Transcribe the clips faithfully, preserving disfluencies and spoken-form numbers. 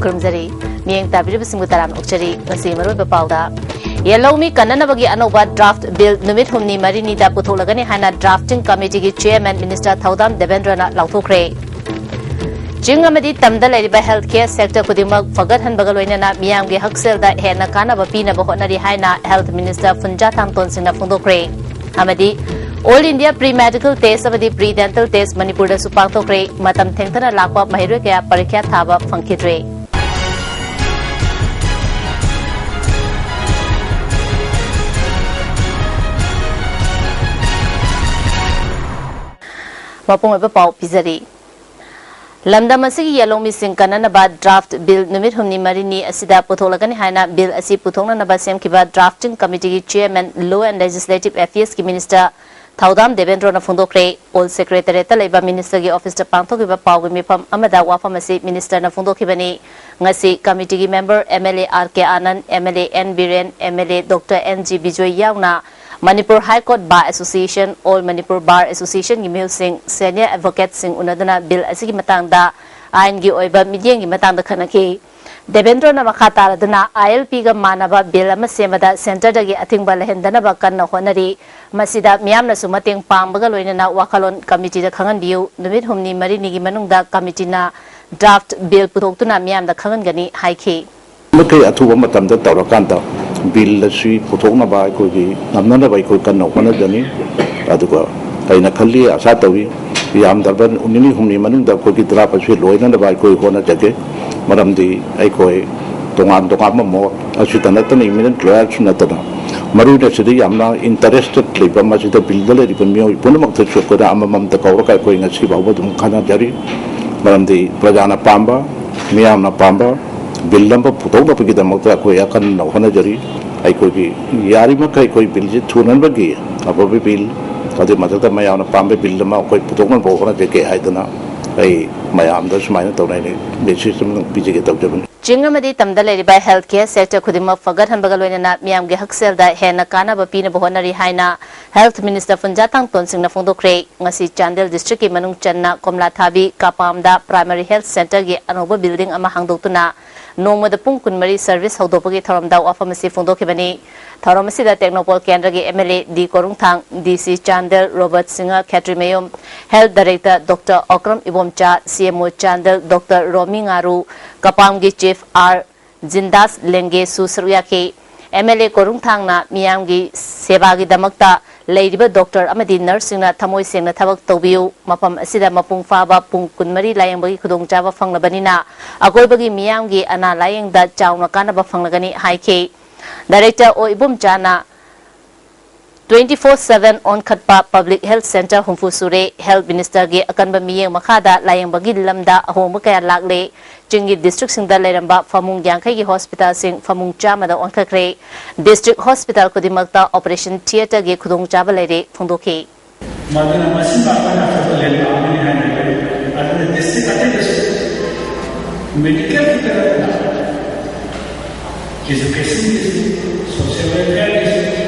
ꯈꯨꯔꯨꯝꯖꯔꯤ꯫ ꯃꯤꯠꯌꯦꯡ ꯇꯥꯕꯤꯔꯤꯕꯁꯤꯡꯕꯨ ꯇꯔꯥꯝꯅ ꯑꯣꯛꯆꯔꯤ꯫ ꯉꯁꯤ ꯃꯔꯨꯑꯣꯏꯕ ꯄꯥꯎꯗ, ꯌꯦꯜꯍꯧꯃꯤ ꯀꯟꯅꯅꯕꯒꯤ ꯑꯅꯧꯕ draft bill ꯅꯨꯃꯤꯠ ꯍꯨꯝꯅꯤ ꯃꯔꯤꯅꯤꯗ ꯄꯨꯊꯣꯛꯂꯒꯅꯤ ꯍꯥꯏꯅ drafting committeeꯒꯤ chairman minister ꯊꯧꯗꯥꯝ ꯗꯦꯕꯦꯟꯗ꯭ꯔꯅ ꯂꯥꯎꯊꯣꯛꯈ꯭ꯔꯦ꯫ ꯆꯤꯡ ꯑꯃꯗꯤ ꯇꯝꯗ ꯂꯩꯔꯤꯕ health care sector ꯈꯨꯗꯤꯡꯃꯛ ꯐꯒꯠꯍꯟꯕꯒ ꯂꯣꯏꯅꯅ ꯃꯤꯌꯥꯝꯒꯤ ꯍꯛꯁꯦꯜꯗ ꯍꯦꯟꯅ ꯀꯥꯟꯅꯕ ꯄꯤꯅꯕ ꯍꯣꯠꯅꯔꯤ ꯍꯥꯏꯅ health minister ꯐꯨꯟꯖꯥ ꯊꯥꯡꯇꯣꯟ ꯁꯤꯡꯅ ꯐꯣꯡꯗꯣꯛꯈ꯭ꯔꯦ꯫ ꯑꯃꯗꯤ All India Pre Medical Test ꯑꯃꯗꯤ Pre Dental Test ꯃꯅꯤꯄꯨꯔꯗꯁꯨ ꯄꯥꯡꯊꯣꯛꯈ꯭ꯔꯦ꯫ ꯃꯇꯝ ꯊꯦꯡꯊꯅ ꯂꯥꯛꯄ ꯃꯍꯩꯔꯣꯏ ꯀꯌꯥ ꯄꯔꯤꯈ꯭ꯌꯥ ꯊꯥꯕ ꯐꯪꯈꯤꯗ꯭ꯔꯦ꯫ ꯃꯄꯨꯡ ꯑꯣꯏꯕ ꯄꯥꯎ ꯄꯤꯖꯔꯤ꯫ ꯂꯝꯗꯝ ꯑꯁꯤꯒꯤ ꯌꯦꯜꯍꯧꯃꯤꯁꯤꯡ ꯀꯟꯅꯅꯕ draft bill ꯅꯨꯃꯤꯠ ꯍꯨꯝꯅꯤ ꯃꯔꯤꯅꯤ ꯑꯁꯤꯗ ꯄꯨꯊꯣꯛꯂꯒꯅꯤ ꯍꯥꯏꯅ bill ꯑꯁꯤ ꯄꯨꯊꯣꯛꯅꯅꯕ ꯁꯦꯝꯈꯤꯕ drafting committeeꯒꯤ chairman Law and Legislative Affairsꯀꯤ minister ꯊꯧꯗꯥꯝ ꯗꯦꯕꯦꯟꯗ꯭ꯔꯣꯅ ꯐꯣꯡꯗꯣꯛꯈ꯭ꯔꯦ꯫ All Secretariatꯇ ꯂꯩꯕ ministerꯒꯤ officeꯇ ꯄꯥꯡꯊꯣꯛꯈꯤꯕ ꯄꯥꯎꯒꯤ ꯃꯤꯐꯝ ꯑꯃꯗ ꯋꯥꯐꯝ ꯑꯁꯤ ministerꯅ ꯐꯣꯡꯗꯣꯛꯈꯤꯕꯅꯤ꯫ ꯉꯁꯤ committeeꯒꯤ member MLA R K Anand, MLA N Biren, MLA Doctor N G Bijoy ꯌꯥꯎꯅ Manipur High Court Bar Association, All Manipur Bar Associationꯒꯤ ꯃꯤꯍꯨꯠꯁꯤꯡ, senior advocateꯁꯤꯡ ꯎꯅꯗꯨꯅ bill ꯑꯁꯤꯒꯤ ꯃꯇꯥꯡꯗ ꯑꯥꯏꯟꯒꯤ ꯑꯣꯏꯕ ꯃꯤꯠꯌꯦꯡꯒꯤ ꯃꯇꯥꯡꯗ ꯈꯟꯅꯈꯤ꯫ ꯗꯦꯕꯦꯟꯗ꯭ꯔꯣꯅ ꯃꯈꯥ ꯇꯥꯔꯗꯨꯅ ILPꯒ ꯃꯥꯟꯅꯕ bill ꯑꯃ ꯁꯦꯝꯕꯗ centreꯗꯒꯤ ꯑꯊꯤꯡꯕ ꯂꯩꯍꯟꯗꯅꯕ ꯀꯟꯅ ꯍꯣꯠꯅꯔꯤ꯫ ꯃꯁꯤꯗ ꯃꯤꯌꯥꯝꯅꯁꯨ ꯃꯇꯦꯡ ꯄꯥꯡꯕꯒ ꯂꯣꯏꯅꯅ ꯋꯥꯈꯜꯂꯣꯟ committeeꯗ ꯈꯪꯍꯟꯕꯤꯌꯨ꯫ ꯅꯨꯃꯤꯠ ꯍꯨꯝꯅꯤ ꯃꯔꯤꯅꯤꯒꯤ ꯃꯅꯨꯡꯗ committeeꯅ draft bill ꯄꯨꯊꯣꯛꯇꯨꯅ ꯃꯤꯌꯥꯝꯗ ꯈꯪꯍꯟꯒꯅꯤ ꯍꯥꯏꯈꯤ꯫ ꯃꯈꯩ ꯑꯊꯨꯕ ꯃꯇꯝꯗ ꯇꯧꯔꯀꯥꯟꯗ bill ꯑꯁꯤ ꯄꯨꯊꯣꯛꯅꯕ ꯑꯩꯈꯣꯏꯒꯤ ꯉꯝꯅꯅꯕ ꯑꯩꯈꯣꯏ ꯀꯟꯅ ꯍꯣꯠꯅꯒꯅꯤ꯫ ꯑꯗꯨꯒ ꯑꯩꯅ ꯈꯜꯂꯤ, ꯑꯥꯁꯥ ꯇꯧꯏ, ꯌꯥꯝꯗ꯭ꯔꯕ ꯅꯤꯅꯤ ꯍꯨꯝꯅꯤ ꯃꯅꯨꯡꯗ ꯑꯩꯈꯣꯏꯒꯤ draft ꯑꯁꯤ ꯂꯣꯏꯅꯅꯕ ꯑꯩꯈꯣꯏ ꯍꯣꯠꯅꯖꯒꯦ꯫ ꯃꯔꯝꯗꯤ ꯑꯩꯈꯣꯏ ꯇꯣꯉꯥꯟ ꯇꯣꯉꯥꯟꯕ ꯃꯣꯠ ꯑꯁꯤꯗ ꯅꯠꯇꯅ, eminent lawyerꯁꯨ ꯅꯠꯇꯅ, ꯃꯔꯨꯑꯣꯏꯅ ꯁꯤꯗ ꯌꯥꯝꯅ interested ꯂꯩꯕ, ꯃꯁꯤꯗ billꯗ ꯂꯩꯔꯤꯕ ꯃꯤꯑꯣꯏ ꯄꯨꯝꯅꯃꯛꯇꯁꯨ ꯑꯩꯈꯣꯏꯅ ꯑꯃꯃꯝꯇ ꯀꯧꯔꯒ ꯑꯩꯈꯣꯏ ꯉꯁꯤ ꯐꯥꯎꯕ ꯑꯗꯨꯝ ꯈꯟꯅꯖꯔꯤ꯫ ꯃꯔꯝꯗꯤ ꯄ꯭ꯔꯖꯥꯅ ꯄꯥꯝꯕ, ꯃꯤꯌꯥꯝꯅ ꯄꯥꯝꯕ bill ꯑꯃ ꯄꯨꯊꯣꯛꯅꯕꯒꯤꯗꯃꯛꯇ ꯑꯩꯈꯣꯏ ꯑꯀꯟꯅ ꯍꯣꯠꯅꯖꯔꯤ꯫ ꯑꯩꯈꯣꯏꯒꯤ ꯌꯥꯔꯤꯃꯈꯩ ꯑꯩꯈꯣꯏ billꯁꯤ ꯊꯨꯅꯅꯕꯒꯤ ꯑꯐꯕ bill, ꯑꯗꯨꯒꯤ ꯃꯊꯛꯇ ꯃꯌꯥꯝꯅ ꯄꯥꯝꯕ bill ꯑꯃ ꯑꯩꯈꯣꯏ ꯄꯨꯊꯣꯛꯅꯕ ꯍꯣꯠꯅꯖꯒꯦ ꯍꯥꯏꯗꯅ ꯑꯩ ꯃꯌꯥꯝꯗ ꯁꯨꯃꯥꯏꯅ ꯇꯧꯅ ꯑꯩꯅ message ꯑꯃ ꯄꯤꯖꯒꯦ ꯇꯧꯖꯕꯅꯤ꯫ ꯆꯤꯡ ꯑꯃꯗꯤ ꯇꯝꯗ ꯂꯩꯔꯤꯕ health care sector ꯈꯨꯗꯤꯡꯃꯛ ꯐꯒꯠꯍꯟꯕꯒ ꯂꯣꯏꯅꯅ ꯃꯤꯌꯥꯝꯒꯤ ꯍꯛꯁꯦꯜꯗ ꯍꯦꯟꯅ ꯀꯥꯟꯅꯕ ꯄꯤꯅꯕ ꯍꯣꯠꯅꯔꯤ ꯍꯥꯏꯅ health minister ꯐꯨꯟꯖꯥꯊꯥꯡ ꯇꯣꯟꯁꯤꯡꯅ ꯐꯣꯡꯗꯣꯛꯈ꯭ꯔꯦ꯫ ꯉꯁꯤ ꯆꯥꯟꯗꯦꯜ district ꯀꯤ ꯃꯅꯨꯡ ꯆꯟꯅ ꯀꯣꯝꯂꯥꯊꯥꯕꯤ ꯀꯥꯄꯥꯝꯗ primary health centre ꯒꯤ ꯑꯅꯧꯕ building ꯑꯃ ꯍꯥꯡꯗꯣꯛꯇꯨꯅ ꯅꯣꯡꯃꯗ ꯄꯨꯡ ꯀꯨꯟꯃꯔꯤ service ꯍꯧꯗꯣꯛꯄꯒꯤ ꯊꯧꯔꯝꯗ ꯋꯥꯐꯝ ꯑꯁꯤ ꯐꯣꯡꯗꯣꯛꯈꯤꯕꯅꯤ꯫ ꯊꯧꯔꯝ ꯑꯁꯤꯗ ꯇꯦꯡꯅꯧꯄꯜ ꯀꯦꯟꯗ꯭ꯔꯒꯤ MLA D Korungthang, DC Chandel Robert Singh Khetrimayum, health director Doctor Okram Ibomcha, CMO Chandel Doctor Romi Ngaru, ꯀꯄꯥꯝꯒꯤ chief R ꯖꯤꯟꯗꯥꯁ ꯂꯦꯡꯒꯦꯁꯨ ꯁꯔꯨꯛ ꯌꯥꯈꯤ꯫ MLA ꯀꯣꯔꯨꯡꯊꯥꯡꯅ ꯃꯤꯌꯥꯝꯒꯤ ꯁꯦꯕꯥꯒꯤꯗꯃꯛꯇ ꯂꯩꯔꯤꯕ doctor ꯑꯃꯗꯤ nurse ꯁꯤꯡꯅ ꯊꯃꯣꯏ ꯁꯦꯡꯅ ꯊꯕꯛ ꯇꯧꯕꯤꯌꯨ, ꯃꯐꯝ ꯑꯁꯤꯗ ꯃꯄꯨꯡ ꯐꯥꯕ ꯄꯨꯡ ꯀꯨꯟꯃꯔꯤ ꯂꯥꯌꯦꯡꯕꯒꯤ ꯈꯨꯗꯣꯡꯆꯥꯕ ꯐꯪꯂꯕꯅꯤꯅ ꯑꯀꯣꯏꯕꯒꯤ ꯃꯤꯌꯥꯝꯒꯤ ꯑꯅꯥ ꯂꯥꯌꯦꯡꯗ ꯆꯥꯎꯅ ꯀꯥꯟꯅꯕ ꯐꯪꯂꯒꯅꯤ ꯍꯥꯏꯈꯤ꯫ Director ꯑꯣ ꯏꯕꯣꯝꯆꯥꯅ twenty four seven ꯑꯣꯟꯈꯠꯄ public health centre ꯍꯨꯝꯐꯨ ꯁꯨꯔꯦ꯫ Health minister ꯒꯤ ꯑꯀꯟꯕ ꯃꯤꯠꯌꯦꯡ ꯃꯈꯥꯗ ꯂꯥꯌꯦꯡꯕꯒꯤ ꯂꯝꯗ ꯑꯍꯣꯡꯕ ꯀꯌꯥ ꯂꯥꯛꯂꯦ꯫ ꯆꯤꯡꯒꯤ district ꯁꯤꯡꯗ ꯂꯩꯔꯝꯕ ꯐꯃꯨꯡ ꯌꯥꯡꯈꯩꯒꯤ hospital ꯁꯤꯡ ꯐꯃꯨꯡ ꯆꯥꯝꯃꯗ ꯑꯣꯟꯈꯠꯈ꯭ꯔꯦ꯫ District hospital ꯈꯨꯗꯤꯡꯃꯛꯇ operation theatre ꯒꯤ ꯈꯨꯗꯣꯡꯆꯥꯕ ꯂꯩꯔꯦ ꯐꯣꯡꯗꯣꯛꯈꯤ꯫ ꯃꯗꯨꯅ ꯃꯁꯤꯃ ꯑꯩꯈꯣꯏꯅ ꯑꯆꯧꯕ ꯂꯦꯟꯗꯃꯥꯔꯛ ꯑꯃꯅꯤ ꯍꯥꯏꯅ ꯈꯜꯂꯤ꯫ ꯑꯗꯨꯅ district ꯑꯇꯩꯗꯁꯨ medical ꯈꯛꯇ ꯅꯠꯇꯅ education ꯒꯤꯁꯨ, social welfare ꯒꯤꯁꯨ,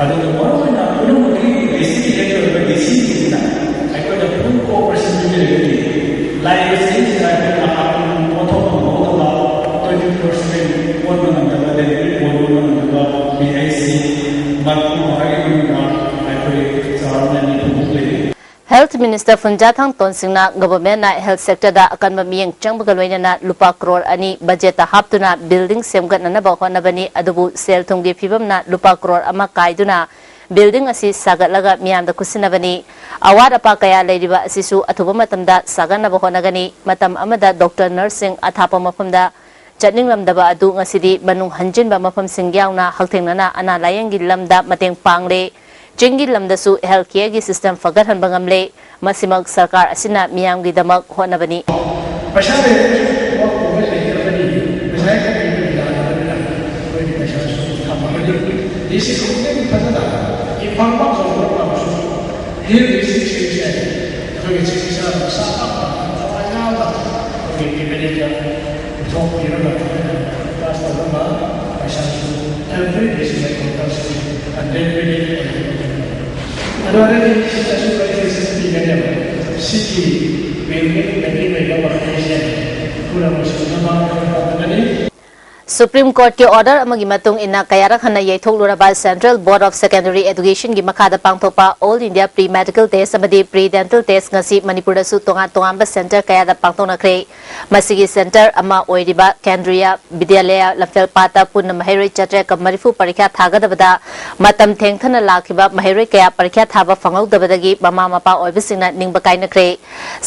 ꯑꯗꯨꯒ ꯃꯔꯨꯑꯣꯏꯅ ꯄꯨꯝꯅꯃꯛꯀꯤ district head ꯑꯣꯏꯕ DC ꯁꯤꯡꯁꯤꯅ ꯑꯩꯈꯣꯏꯗ full cooperation ꯄꯤꯕꯤꯔꯒꯗꯤ ꯂꯥꯛꯏꯕ ꯆꯍꯤꯁꯤꯗ ꯑꯩꯈꯣꯏꯅ ꯍꯥꯟꯅ ꯄꯣꯠꯊꯣꯛ ꯐꯪꯍꯧꯗꯕ, twenty four seven ꯑꯣꯟꯕ ꯉꯝꯗꯕ, delivery ꯄꯣꯠ ꯑꯣꯟꯕ ꯉꯝꯗꯕ ꯃꯤ ꯑꯩꯁꯤ ꯃꯔꯐꯨ ꯃꯉꯥꯒꯤ ꯃꯅꯨꯡꯗ ꯑꯩꯈꯣꯏ ꯆꯥꯎꯔꯥꯛꯅ ꯅꯤꯐꯨꯃꯨꯛ ꯂꯩꯔꯤ꯫ Health minister ꯐꯨꯟꯖꯥꯊꯥꯡ ꯇꯣꯟꯁꯤꯡꯅ government ꯅ health sector ꯗ ꯑꯀꯟꯕ ꯃꯤꯠꯌꯦꯡ ꯆꯪꯕꯒ ꯂꯣꯏꯅꯅ ꯂꯨꯄꯥ crore ꯑꯅꯤ budget ꯇ ꯍꯥꯞꯇꯨꯅ building ꯁꯦꯝꯒꯠꯅꯅꯕ ꯍꯣꯠꯅꯕꯅꯤ, ꯑꯗꯨꯕꯨ ꯁꯦꯜ ꯊꯨꯝꯒꯤ ꯐꯤꯕꯝꯅ ꯂꯨꯄꯥ crore ꯑꯃ ꯀꯥꯏꯗꯨꯅ building ꯑꯁꯤ ꯁꯥꯒꯠꯂꯒ ꯃꯤꯌꯥꯝꯗ ꯈꯨꯠꯁꯤꯟꯅꯕꯅꯤ꯫ ꯑꯋꯥꯠ ꯑꯄꯥ ꯀꯌꯥ ꯂꯩꯔꯤꯕ ꯑꯁꯤꯁꯨ ꯑꯊꯨꯕ ꯃꯇꯝꯗ ꯁꯥꯒꯠꯅꯕ ꯍꯣꯠꯅꯒꯅꯤ꯫ ꯃꯇꯝ ꯑꯃꯗ doctor, nurse ꯁꯤꯡ ꯑꯊꯥꯞꯄ ꯃꯐꯝꯗ ꯆꯠꯅꯤꯡꯂꯝꯗꯕ ꯑꯗꯨ ꯉꯁꯤꯗꯤ ꯃꯅꯨꯡ ꯍꯟꯖꯤꯟꯕ ꯃꯐꯝꯁꯤꯡ ꯌꯥꯎꯅ ꯍꯛꯊꯦꯡꯅꯅ ꯑꯅꯥ ꯂꯥꯌꯦꯡꯒꯤ ꯂꯝꯗ ꯃꯇꯦꯡ ꯄꯥꯡꯂꯦ꯫ ꯆꯤꯡꯒꯤ ꯂꯝꯗꯁꯨ health care ꯒꯤ system ꯐꯒꯠꯍꯟꯕ ꯉꯝꯂꯦ꯫ ꯃꯁꯤꯃꯛ ꯁꯔꯀꯥꯔ ꯑꯁꯤꯅ ꯃꯤꯌꯥꯝꯒꯤꯗꯃꯛ ꯍꯣꯠꯅꯕꯅꯤ꯫ ꯄꯩꯁꯥ ꯂꯩꯔꯒꯁꯨ ꯊꯕꯛ ꯇꯧꯕ ꯂꯩꯇ꯭ꯔꯕꯅꯤ, ꯄꯩꯁꯥ ꯍꯦꯛꯇ ꯄꯤꯕ ꯌꯥꯗꯕꯅꯤꯅ ꯑꯩꯈꯣꯏꯒꯤ ꯄꯩꯁꯥꯁꯨ ꯊꯝꯃꯒꯗꯤ DC ꯈꯛꯇꯪ ꯐꯖꯅ ꯏꯝꯐꯥꯜ ꯄꯥꯎ ꯆꯥꯎꯊꯣꯛꯄ ꯄꯥꯝꯕꯁꯨ health district ꯁꯤꯡꯁꯦ ꯑꯩꯈꯣꯏꯒꯤ ꯆꯤꯡ ꯏꯆꯥ ꯃꯆꯥ ꯄꯥꯛꯄ ꯊꯋꯥꯏ ꯌꯥꯎꯅ ꯑꯩꯈꯣꯏꯒꯤ ꯃꯦꯅꯦꯖꯔ ꯊꯣꯛꯄꯤꯔꯒ ꯀ꯭ꯂꯥꯁ ꯇꯧꯔꯒ ꯄꯩꯁꯥꯁꯨ ꯑꯦꯚ꯭ꯔꯤ ꯗꯦꯁꯤꯃꯦꯜ ꯀꯝꯄꯜꯁꯔꯤ ꯍꯟꯗ꯭ꯔꯦꯗ ꯄꯤꯔꯤ꯫ ꯑꯗꯣ ꯍꯟꯗꯛꯇꯤ ꯁꯤꯗꯁꯨ ꯑꯩꯈꯣꯏ ꯐꯦꯁꯤꯂꯤꯇꯤ ꯄꯤꯒꯅꯦꯕ꯫ ꯁꯤꯒꯤ ꯕꯤꯜꯗꯤꯡ ꯕꯤꯜꯗꯤꯡ ꯂꯩꯕ ꯃꯈꯩꯁꯦ ꯄꯨꯝꯅꯃꯛꯁꯨ ꯅꯃꯥꯡꯗ ꯐꯪꯒꯅꯤ꯫ Supreme Court ꯀꯤ order ꯑꯃꯒꯤ ꯃꯇꯨꯡ ꯏꯟꯅ ꯀꯌꯥꯔꯛ ꯍꯟꯅ ꯌꯩꯊꯣꯛꯂꯨꯔꯕ Central Board of Secondary Education ꯒꯤ ꯃꯈꯥꯗ ꯄꯥꯡꯊꯣꯛꯄ All India Pre Medical Test ꯑꯃꯗꯤ Pre Dental Test ꯉꯁꯤ ꯃꯅꯤꯄꯨꯔꯗꯁꯨ ꯇꯣꯉꯥꯟ ꯇꯣꯉꯥꯟꯕ center ꯀꯌꯥꯗ ꯄꯥꯡꯊꯣꯛꯅꯈ꯭ꯔꯦ꯫ ꯃꯁꯤꯒꯤ center ꯑꯃ ꯑꯣꯏꯔꯤꯕ ꯀꯦꯟꯗ꯭ꯔꯤꯌꯥ ꯕꯤꯗ꯭ꯌꯥꯂꯌꯥ ꯂꯝꯐꯦꯜꯄꯥꯠꯇ ꯄꯨꯟꯅ ꯃꯍꯩꯔꯣꯏ ꯆꯥꯇ꯭ꯔꯦꯠꯀ ꯃꯔꯤꯐꯨ ꯄꯔꯤꯈ꯭ꯌꯥ ꯊꯥꯒꯗꯕꯗ ꯃꯇꯝ ꯊꯦꯡꯊꯅ ꯂꯥꯛꯈꯤꯕ ꯃꯍꯩꯔꯣꯏ ꯀꯌꯥ ꯄꯔꯤꯈ꯭ꯌꯥ ꯊꯥꯕ ꯐꯪꯍꯧꯗꯕꯗꯒꯤ ꯃꯃꯥ ꯃꯄꯥ ꯑꯣꯏꯕꯁꯤꯡꯅ ꯅꯤꯡꯕ ꯀꯥꯏꯅꯈ꯭ꯔꯦ꯫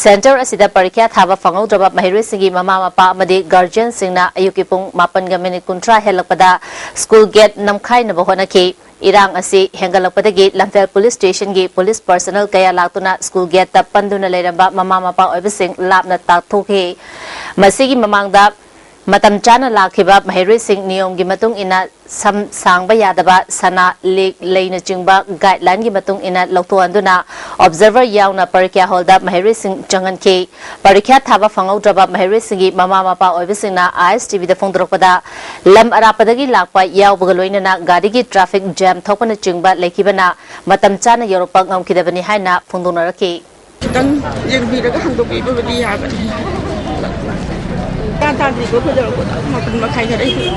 Center ꯑꯁꯤꯗ ꯄꯔꯤꯈ꯭ꯌꯥ ꯊꯥꯕ ꯐꯪꯍꯧꯗ꯭ꯔꯕ ꯃꯍꯩꯔꯣꯏꯁꯤꯡꯒꯤ ꯃꯃꯥ ꯃꯄꯥ ꯑꯃꯗꯤ guardian ꯁꯤꯡꯅ ꯑꯌꯨꯛꯀꯤ ꯄꯨꯡ ꯃꯥꯄꯟꯒ ꯃꯤꯅꯤꯠ ꯀꯨꯟꯊ꯭ꯔꯥ ꯍꯦꯜꯂꯛꯄꯗ school gate ꯅꯝꯈꯥꯏꯅꯕ ꯍꯣꯠꯅꯈꯤ꯫ ꯏꯔꯥꯡ ꯑꯁꯤ ꯍꯦꯟꯒꯠꯂꯛꯄꯗꯒꯤ ꯂꯝꯐꯦꯜ police station ꯒꯤ police personnel ꯀꯌꯥ ꯂꯥꯛꯇꯨꯅ school gate ꯇ ꯄꯟꯗꯨꯅ ꯂꯩꯔꯝꯕ ꯃꯃꯥ ꯃꯄꯥ ꯑꯣꯏꯕꯁꯤꯡ ꯂꯥꯞꯅ ꯇꯥꯛꯊꯣꯛꯈꯤ꯫ ꯃꯁꯤꯒꯤ ꯃꯃꯥꯡꯗ ꯃꯇꯝ ꯆꯥꯅ ꯂꯥꯛꯈꯤꯕ ꯃꯍꯩꯔꯣꯏꯁꯤꯡ ꯅꯤꯌꯣꯝꯒꯤ ꯃꯇꯨꯡ ꯏꯟꯅ ꯁꯝ ꯁꯥꯡꯕ ꯌꯥꯗꯕ, ꯁꯅꯥ, ꯂꯤꯛ ꯂꯩꯅꯆꯤꯡꯕ guideline ꯒꯤ ꯃꯇꯨꯡ ꯏꯟꯅ ꯂꯧꯊꯣꯛꯍꯟꯗꯨꯅ observer ꯌꯥꯎꯅ ꯄꯔꯤꯈ꯭ꯌꯥ hall ꯗ ꯃꯍꯩꯔꯣꯏꯁꯤꯡ ꯆꯪꯍꯟꯈꯤ꯫ ꯄꯔꯤꯈ꯭ꯌꯥ ꯊꯥꯕ ꯐꯪꯍꯧꯗ꯭ꯔꯕ ꯃꯍꯩꯔꯣꯏꯁꯤꯡꯒꯤ ꯃꯃꯥ ꯃꯄꯥ ꯑꯣꯏꯕꯁꯤꯡꯅ ꯑꯥꯏ ꯑꯦꯁ ꯇꯤ ꯚꯤ ꯗ ꯐꯣꯡꯗꯣꯔꯛꯄꯗ, ꯂꯝ ꯑꯔꯥꯞꯄꯗꯒꯤ ꯂꯥꯛꯄ ꯌꯥꯎꯕꯒ ꯂꯣꯏꯅꯅ ꯒꯥꯔꯤꯒꯤ traffic jam ꯊꯣꯛꯄꯅꯆꯤꯡꯕ ꯂꯩꯈꯤꯕꯅ ꯃꯇꯝ ꯆꯥꯅ ꯌꯧꯔꯛꯄ ꯉꯝꯈꯤꯗꯕꯅꯤ ꯍꯥꯏꯅ ꯐꯣꯡꯗꯣꯛꯅꯔꯛꯈꯤ꯫ ꯈꯤꯇꯪ ꯌꯦꯡꯕꯤꯔꯒ ꯍꯥꯡꯗꯣꯛꯄꯤꯕꯕꯨꯗꯤ ꯌꯥꯕꯅꯤ꯫ ꯒ꯭ꯌꯥꯟ ꯇꯥꯗ꯭ꯔꯤꯕ ꯑꯩꯈꯣꯏ ꯌꯧꯔꯛꯄꯗ ꯃꯥꯄꯟ ꯃꯈꯥꯏ ꯈꯔ ꯍꯦꯜꯂꯦ꯫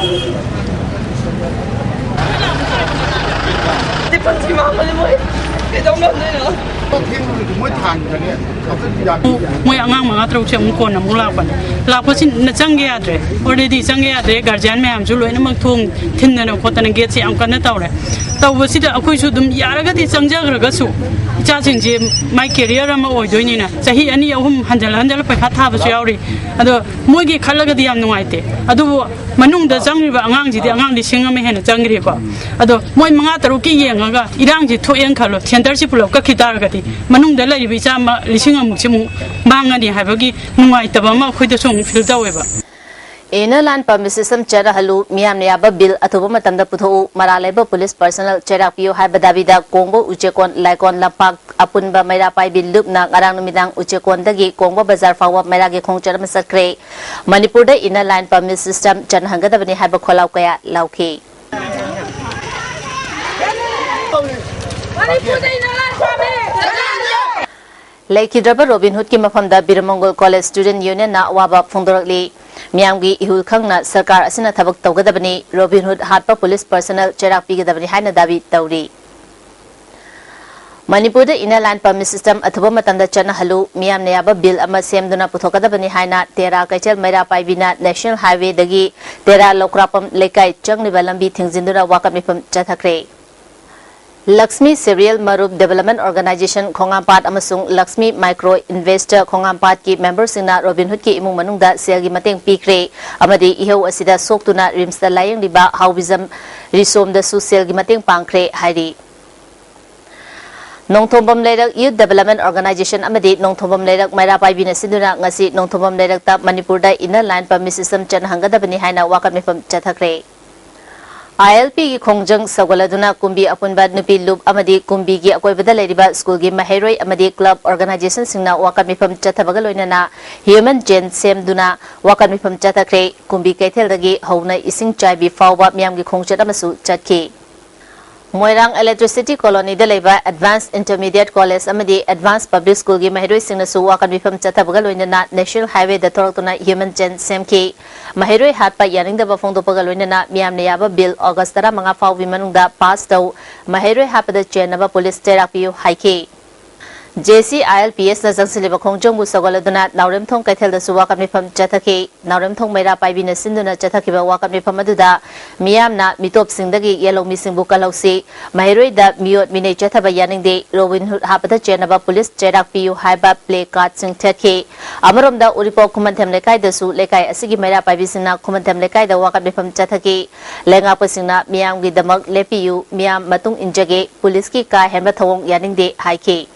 ꯗꯤꯄꯛꯁꯤ ꯃꯥꯡꯕꯁꯦ ꯃꯣꯏ ꯀꯩꯗꯧ ꯉꯝꯗꯣꯏꯅꯣ? ꯃꯣꯏ ꯑꯉꯥꯡ ꯃꯉꯥ ꯇꯔꯨꯛꯁꯦ ꯑꯃꯨꯛ ꯀꯣꯟꯅ ꯑꯃꯨꯛ ꯂꯥꯛꯄꯅꯦ꯫ ꯂꯥꯛꯄꯁꯤꯅ ꯆꯪꯒꯦ ꯌꯥꯗ꯭ꯔꯦ, already ꯆꯪꯒꯦ ꯌꯥꯗ꯭ꯔꯦ꯫ Guardian ꯃꯌꯥꯝꯁꯨ ꯂꯣꯏꯅꯃꯛ ꯊꯣꯡ ꯊꯤꯟꯗꯅ ꯈꯣꯠꯇꯅ gate ꯁꯦ ꯌꯥꯝ ꯀꯟꯅ ꯇꯧꯔꯦ꯫ ꯇꯧꯕꯁꯤꯗ ꯑꯩꯈꯣꯏꯁꯨ ꯑꯗꯨꯝ ꯌꯥꯔꯒꯗꯤ ꯆꯪꯖꯈ꯭ꯔꯒꯁꯨ, ꯏꯆꯥꯁꯤꯡꯁꯦ ꯃꯥꯏ career ꯑꯃ ꯑꯣꯏꯗꯣꯏꯅꯤꯅ, ꯆꯍꯤ ꯑꯅꯤ ꯑꯍꯨꯝ ꯍꯟꯖꯜ ꯍꯟꯖꯜꯂ ꯄꯩꯈꯥ ꯊꯥꯕꯁꯨ ꯌꯥꯎꯔꯤ꯫ ꯑꯗꯣ ꯃꯣꯏꯒꯤ ꯈꯜꯂꯒꯗꯤ ꯌꯥꯝ ꯅꯨꯡꯉꯥꯏꯇꯦ꯫ ꯑꯗꯨꯕꯨ ꯃꯅꯨꯡꯗ ꯆꯪꯈ꯭ꯔꯤꯕ ꯑꯉꯥꯡꯁꯤꯗꯤ ꯑꯉꯥꯡ ꯂꯤꯁꯤꯡ ꯑꯃ ꯍꯦꯟꯅ ꯆꯪꯈ꯭ꯔꯦꯀꯣ꯫ ꯑꯗꯣ ꯃꯣꯏ ꯃꯉꯥ ꯇꯔꯨꯛꯀꯤ ꯌꯦꯡꯉꯒ ꯏꯔꯥꯡꯁꯤ ꯊꯣꯛꯑꯦꯅ ꯈꯜꯂꯣ, center ꯁꯤ ꯄꯨꯂꯞ ꯀꯛꯈꯤ ꯇꯥꯔꯒꯗꯤ ꯃꯅꯨꯡꯗ ꯂꯩꯔꯤꯕ ꯏꯆꯥ ꯑꯃ ꯂꯤꯁꯤꯡ ꯑꯃꯃꯨꯛꯁꯤ ꯑꯃꯨꯛ ꯃꯥꯡꯉꯅꯤ ꯍꯥꯏꯕꯒꯤ ꯅꯨꯡꯉꯥꯏꯇꯕ ꯑꯃ ꯑꯩꯈꯣꯏꯗꯁꯨ ꯑꯃꯨꯛ feel ꯇꯧꯋꯦꯕ꯫ Inner Line Permit System ꯆꯠꯅꯍꯜꯂꯨ, ꯃꯤꯌꯥꯝꯅ ꯌꯥꯕ ꯕꯤꯜ ꯑꯊꯨꯕ ꯃꯇꯝꯗ ꯄꯨꯊꯣꯛꯎ, ꯃꯔꯥꯜ ꯂꯩꯕ ꯄꯨꯂꯤꯁ ꯄꯔꯁꯅꯦꯜ ꯆꯩꯔꯥꯛ ꯄꯤꯌꯨ ꯍꯥꯏꯕ ꯗꯥꯕꯤꯗ ꯀꯣꯡꯕ ꯎꯆꯦꯛꯀꯣꯟ ꯂꯥꯏꯀꯣꯟ ꯂꯝꯄꯥꯛ ꯑꯄꯨꯟꯕ ꯃꯩꯔꯥ ꯄꯥꯏꯕꯤ ꯂꯨꯞꯅ ꯉꯔꯥꯡ ꯅꯨꯃꯤꯗꯥꯡ ꯎꯆꯦꯛꯀꯣꯟꯗꯒꯤ ꯀꯣꯡꯕ ꯕꯖꯥꯔ ꯐꯥꯎꯕ ꯃꯩꯔꯥꯒꯤ ꯈꯣꯡꯆꯠ ꯑꯃ ꯆꯠꯈ꯭ꯔꯦ꯫ ꯃꯅꯤꯄꯨꯔꯗ Inner Line Permit System ꯆꯠꯅꯍꯟꯒꯗꯕꯅꯤ ꯍꯥꯏꯕ ꯈꯣꯜꯂꯥꯎ ꯀꯌꯥ ꯂꯥꯎꯈꯤ꯫ ꯂꯩꯈꯤꯗ꯭ꯔꯕ ꯔꯣꯕꯤꯟ ꯍꯨꯗꯀꯤ ꯃꯐꯝꯗ ꯕꯤꯔꯃꯪꯒꯣꯜ ꯀꯣꯂꯦꯖ ꯁ꯭ꯇꯨꯗꯦꯟꯠ ꯌꯨꯅꯤꯌꯟꯅ ꯑꯋꯥꯕ ꯐꯣꯡꯗꯣꯔꯛꯂꯤ꯫ ꯃꯤꯌꯥꯝꯒꯤ ꯏꯍꯨꯜ ꯈꯪꯅ ꯁꯔꯀꯥꯔ ꯑꯁꯤꯅ ꯊꯕꯛ ꯇꯧꯒꯗꯕꯅꯤ, ꯔꯣꯕꯤꯟ ꯍꯨꯗ ꯍꯥꯠꯄ ꯄꯨꯂꯤꯁ ꯄꯔꯁꯅꯦꯜ ꯆꯩꯔꯥꯛ ꯄꯤꯒꯗꯕꯅꯤ ꯍꯥꯏꯅ ꯗꯥꯕꯤ ꯇꯧꯔꯤ꯫ ꯃꯅꯤꯄꯨꯔꯗ Inner Line Permit System ꯑꯊꯨꯕ ꯃꯇꯝꯗ ꯆꯠꯅꯍꯜꯂꯨ, ꯃꯤꯌꯥꯝꯅ ꯌꯥꯕ ꯕꯤꯜ ꯑꯃ ꯁꯦꯝꯗꯨꯅ ꯄꯨꯊꯣꯛꯀꯗꯕꯅꯤ ꯍꯥꯏꯅ ꯇꯦꯔꯥ ꯀꯩꯊꯦꯜ ꯃꯩꯔꯥ ꯄꯥꯏꯕꯤꯅ ꯅꯦꯁꯅꯦꯜ ꯍꯥꯏꯋꯦꯗꯒꯤ ꯇꯦꯔꯥ ꯂꯧꯀ꯭ꯔꯥꯛꯄꯝ ꯂꯩꯀꯥꯏ ꯆꯪꯂꯤꯕ ꯂꯝꯕꯤ ꯊꯤꯡꯖꯤꯟꯗꯨꯅ ꯋꯥꯀꯠ ꯃꯤꯐꯝ ꯆꯠꯊꯈ꯭ꯔꯦ꯫ ꯂꯛꯁꯃꯤ ꯁꯦꯔꯤꯌꯦꯜ ꯃꯔꯨꯞ ꯗꯦꯕꯂꯞꯃꯦꯟ ꯑꯣꯔꯒꯅꯥꯏꯖꯦꯁꯟ ꯈꯣꯡꯉꯥꯝꯄꯥꯠ ꯑꯃꯁꯨꯡ ꯂꯛꯁꯃꯤ ꯃꯥꯏꯀ꯭ꯔꯣ ꯏꯟꯚꯦꯁꯇꯔ ꯈꯣꯡꯉꯥꯝꯄꯥꯠꯀꯤ ꯃꯦꯝꯕꯔꯁꯤꯡꯅ ꯔꯣꯕꯤꯟ ꯍꯨꯗꯀꯤ ꯏꯃꯨꯡ ꯃꯅꯨꯡꯗ ꯁꯦꯜꯒꯤ ꯃꯇꯦꯡ ꯄꯤꯈ꯭ꯔꯦ ꯑꯃꯗꯤ ꯏꯍꯧ ꯑꯁꯤꯗ ꯁꯣꯛꯇꯨꯅ ꯔꯤꯝꯁꯇ ꯂꯥꯌꯦꯡꯂꯤꯕ ꯍꯥꯎꯕꯤꯖꯝ ꯔꯤꯁꯣꯝꯗꯁꯨ ꯁꯦꯜꯒꯤ ꯃꯇꯦꯡ ꯄꯥꯡꯈ꯭ꯔꯦ ꯍꯥꯏꯔꯤ꯫ ꯅꯣꯡꯊꯣꯝꯕꯝ ꯂꯩꯔꯛ ꯌꯨꯊ ꯗꯦꯕꯂꯞꯃꯦꯟ ꯑꯣꯔꯒꯅꯥꯏꯖꯦꯁꯟ ꯑꯃꯗꯤ ꯅꯣꯡꯊꯣꯝꯕꯝ ꯂꯩꯔꯛ ꯃꯩꯔꯥ ꯄꯥꯏꯕꯤꯅ ꯁꯤꯟꯗꯨꯅ ꯉꯁꯤ ꯅꯣꯡꯊꯣꯝꯕꯝ ꯂꯩꯔꯛꯇ ꯃꯅꯤꯄꯨꯔꯗ Inner Line Permit System ꯆꯠꯅꯍꯟꯒꯗꯕꯅꯤ ꯍꯥꯏꯅ ꯋꯥꯀꯠ ꯃꯤꯐꯝ ꯆꯠꯊꯈ꯭ꯔꯦ꯫ ILPꯒꯤ ꯈꯣꯡꯖꯪ ꯁꯧꯒꯠꯂꯗꯨꯅ ꯀꯨꯝꯕꯤ ꯑꯄꯨꯟꯕ ꯅꯨꯄꯤ ꯂꯨꯞ ꯑꯃꯗꯤ ꯀꯨꯝꯕꯤꯒꯤ ꯑꯀꯣꯏꯕꯗ ꯂꯩꯔꯤꯕ ꯁ꯭ꯀꯨꯜꯒꯤ ꯃꯍꯩꯔꯣꯏ ꯑꯃꯗꯤ ꯀ꯭ꯂꯕ ꯑꯣꯔꯒꯅꯥꯏꯖꯦꯁꯟꯁꯤꯡꯅ ꯋꯥꯀꯠ ꯃꯤꯐꯝ ꯆꯠꯊꯕꯒ ꯂꯣꯏꯅꯅ ꯍ꯭ꯌꯨꯃꯦꯟ ꯆꯦꯟ ꯁꯦꯝꯗꯨꯅ ꯋꯥꯀꯠ ꯃꯤꯐꯝ ꯆꯠꯊꯈ꯭ꯔꯦ꯫ ꯀꯨꯝꯕꯤ ꯀꯩꯊꯦꯜꯗꯒꯤ ꯍꯧꯅ ꯏꯁꯤꯡ ꯆꯥꯏꯕꯤ ꯐꯥꯎꯕ ꯃꯤꯌꯥꯝꯒꯤ ꯈꯣꯡꯆꯠ ꯑꯃꯁꯨ ꯆꯠꯈꯤ꯫ ꯃꯣꯏꯔꯥꯡ ꯏꯂꯦꯛꯇ꯭ꯔꯤꯁꯤꯇꯤ ꯀꯣꯂꯣꯅꯤꯗ ꯂꯩꯕ ꯑꯦꯗꯚꯥꯟꯁ ꯏꯟꯇꯔꯃꯤꯗꯤꯌꯦꯠ ꯀꯣꯂꯦꯖ ꯑꯃꯗꯤ ꯑꯦꯗꯚꯥꯟꯁ ꯄꯕ꯭ꯂꯤꯛ ꯁ꯭ꯀꯨꯜꯒꯤ ꯃꯍꯩꯔꯣꯏꯁꯤꯡꯅꯁꯨ ꯋꯥꯀꯠ ꯃꯤꯐꯝ ꯆꯠꯊꯕꯒ ꯂꯣꯏꯅꯅ ꯅꯦꯁꯅꯦꯜ ꯍꯥꯏꯋꯦꯗ ꯊꯣꯔꯛꯇꯨꯅ ꯍ꯭ꯌꯨꯃꯦꯟ ꯆꯦꯟ ꯁꯦꯝꯈꯤ꯫ ꯃꯍꯩꯔꯣꯏ ꯍꯥꯠꯄ ꯌꯥꯅꯤꯡꯗꯕ ꯐꯣꯡꯗꯣꯛꯄꯒ ꯂꯣꯏꯅꯅ ꯃꯤꯌꯥꯝꯅ ꯌꯥꯕ ꯕꯤꯜ ꯑꯣꯒꯁ ꯇꯔꯥꯃꯉꯥ ꯐꯥꯎꯕꯒꯤ ꯃꯅꯨꯡꯗ ꯄꯥꯁ ꯇꯧ, ꯃꯍꯩꯔꯣꯏ ꯍꯥꯠꯄꯗ ꯆꯦꯟꯅꯕ ꯄꯨꯂꯤꯁ ꯆꯩꯔꯥꯛ ꯄꯤꯌꯨ ꯍꯥꯏꯈꯤ꯫ JCILPSꯅ ꯆꯪꯁꯤꯜꯂꯤꯕ ꯈꯣꯡꯖꯪꯕꯨ ꯁꯧꯒꯠꯂꯗꯨꯅ ꯅꯥꯎꯔꯦꯝꯊꯣꯡ ꯀꯩꯊꯦꯜꯗꯁꯨ ꯋꯥꯀꯠ ꯃꯤꯐꯝ ꯆꯠꯊꯈꯤ꯫ ꯅꯥꯎꯔꯦꯝꯊꯣꯡ ꯃꯩꯔꯥ ꯄꯥꯏꯕꯤꯅ ꯁꯤꯟꯗꯨꯅ ꯆꯠꯊꯈꯤꯕ ꯋꯥꯀꯠ ꯃꯤꯐꯝ ꯑꯗꯨꯗ ꯃꯤꯌꯥꯝꯅ ꯃꯤꯇꯣꯞꯁꯤꯡꯗꯒꯤ ꯌꯦꯜꯍꯧꯃꯤꯁꯤꯡꯕꯨ ꯀꯜꯍꯧꯁꯤ, ꯃꯍꯩꯔꯣꯏꯗ ꯃꯤꯑꯣꯠ ꯃꯤꯅꯩ ꯆꯠꯊꯕ ꯌꯥꯅꯤꯡꯗꯦ, ꯔꯣꯕꯤꯟ ꯍꯨꯗ ꯍꯥꯠꯄꯗ ꯆꯦꯟꯅꯕ ꯄꯨꯂꯤꯁ ꯆꯩꯔꯥꯛ ꯄꯤꯌꯨ ꯍꯥꯏꯕ ꯄ꯭ꯂꯦ ꯀꯥꯔꯗꯁꯤꯡ ꯊꯦꯠꯈꯤ꯫ ꯑꯃꯔꯣꯝꯗ ꯎꯔꯤꯄꯣꯛ ꯈꯨꯃꯟꯊꯦꯝ ꯂꯩꯀꯥꯏꯗꯁꯨ ꯂꯩꯀꯥꯏ ꯑꯁꯤꯒꯤ ꯃꯩꯔꯥ ꯄꯥꯏꯕꯤꯁꯤꯡꯅ ꯈꯨꯃꯟꯊꯦꯝ ꯂꯩꯀꯥꯏꯗ ꯋꯥꯀꯠ ꯃꯤꯐꯝ ꯆꯠꯊꯈꯤ꯫ ꯂꯩꯉꯥꯛꯄꯁꯤꯡꯅ ꯃꯤꯌꯥꯝꯒꯤꯗꯃꯛ ꯂꯦꯞꯄꯤꯌꯨ, ꯃꯤꯌꯥꯝ ꯃꯇꯨꯡ ꯏꯟꯖꯒꯦ, ꯄꯨꯂꯤꯁꯀꯤ ꯀꯥ ꯍꯦꯟꯕ ꯊꯧꯑꯣꯡ ꯌꯥꯅꯤꯡꯗꯦ ꯍꯥꯏꯈꯤ꯫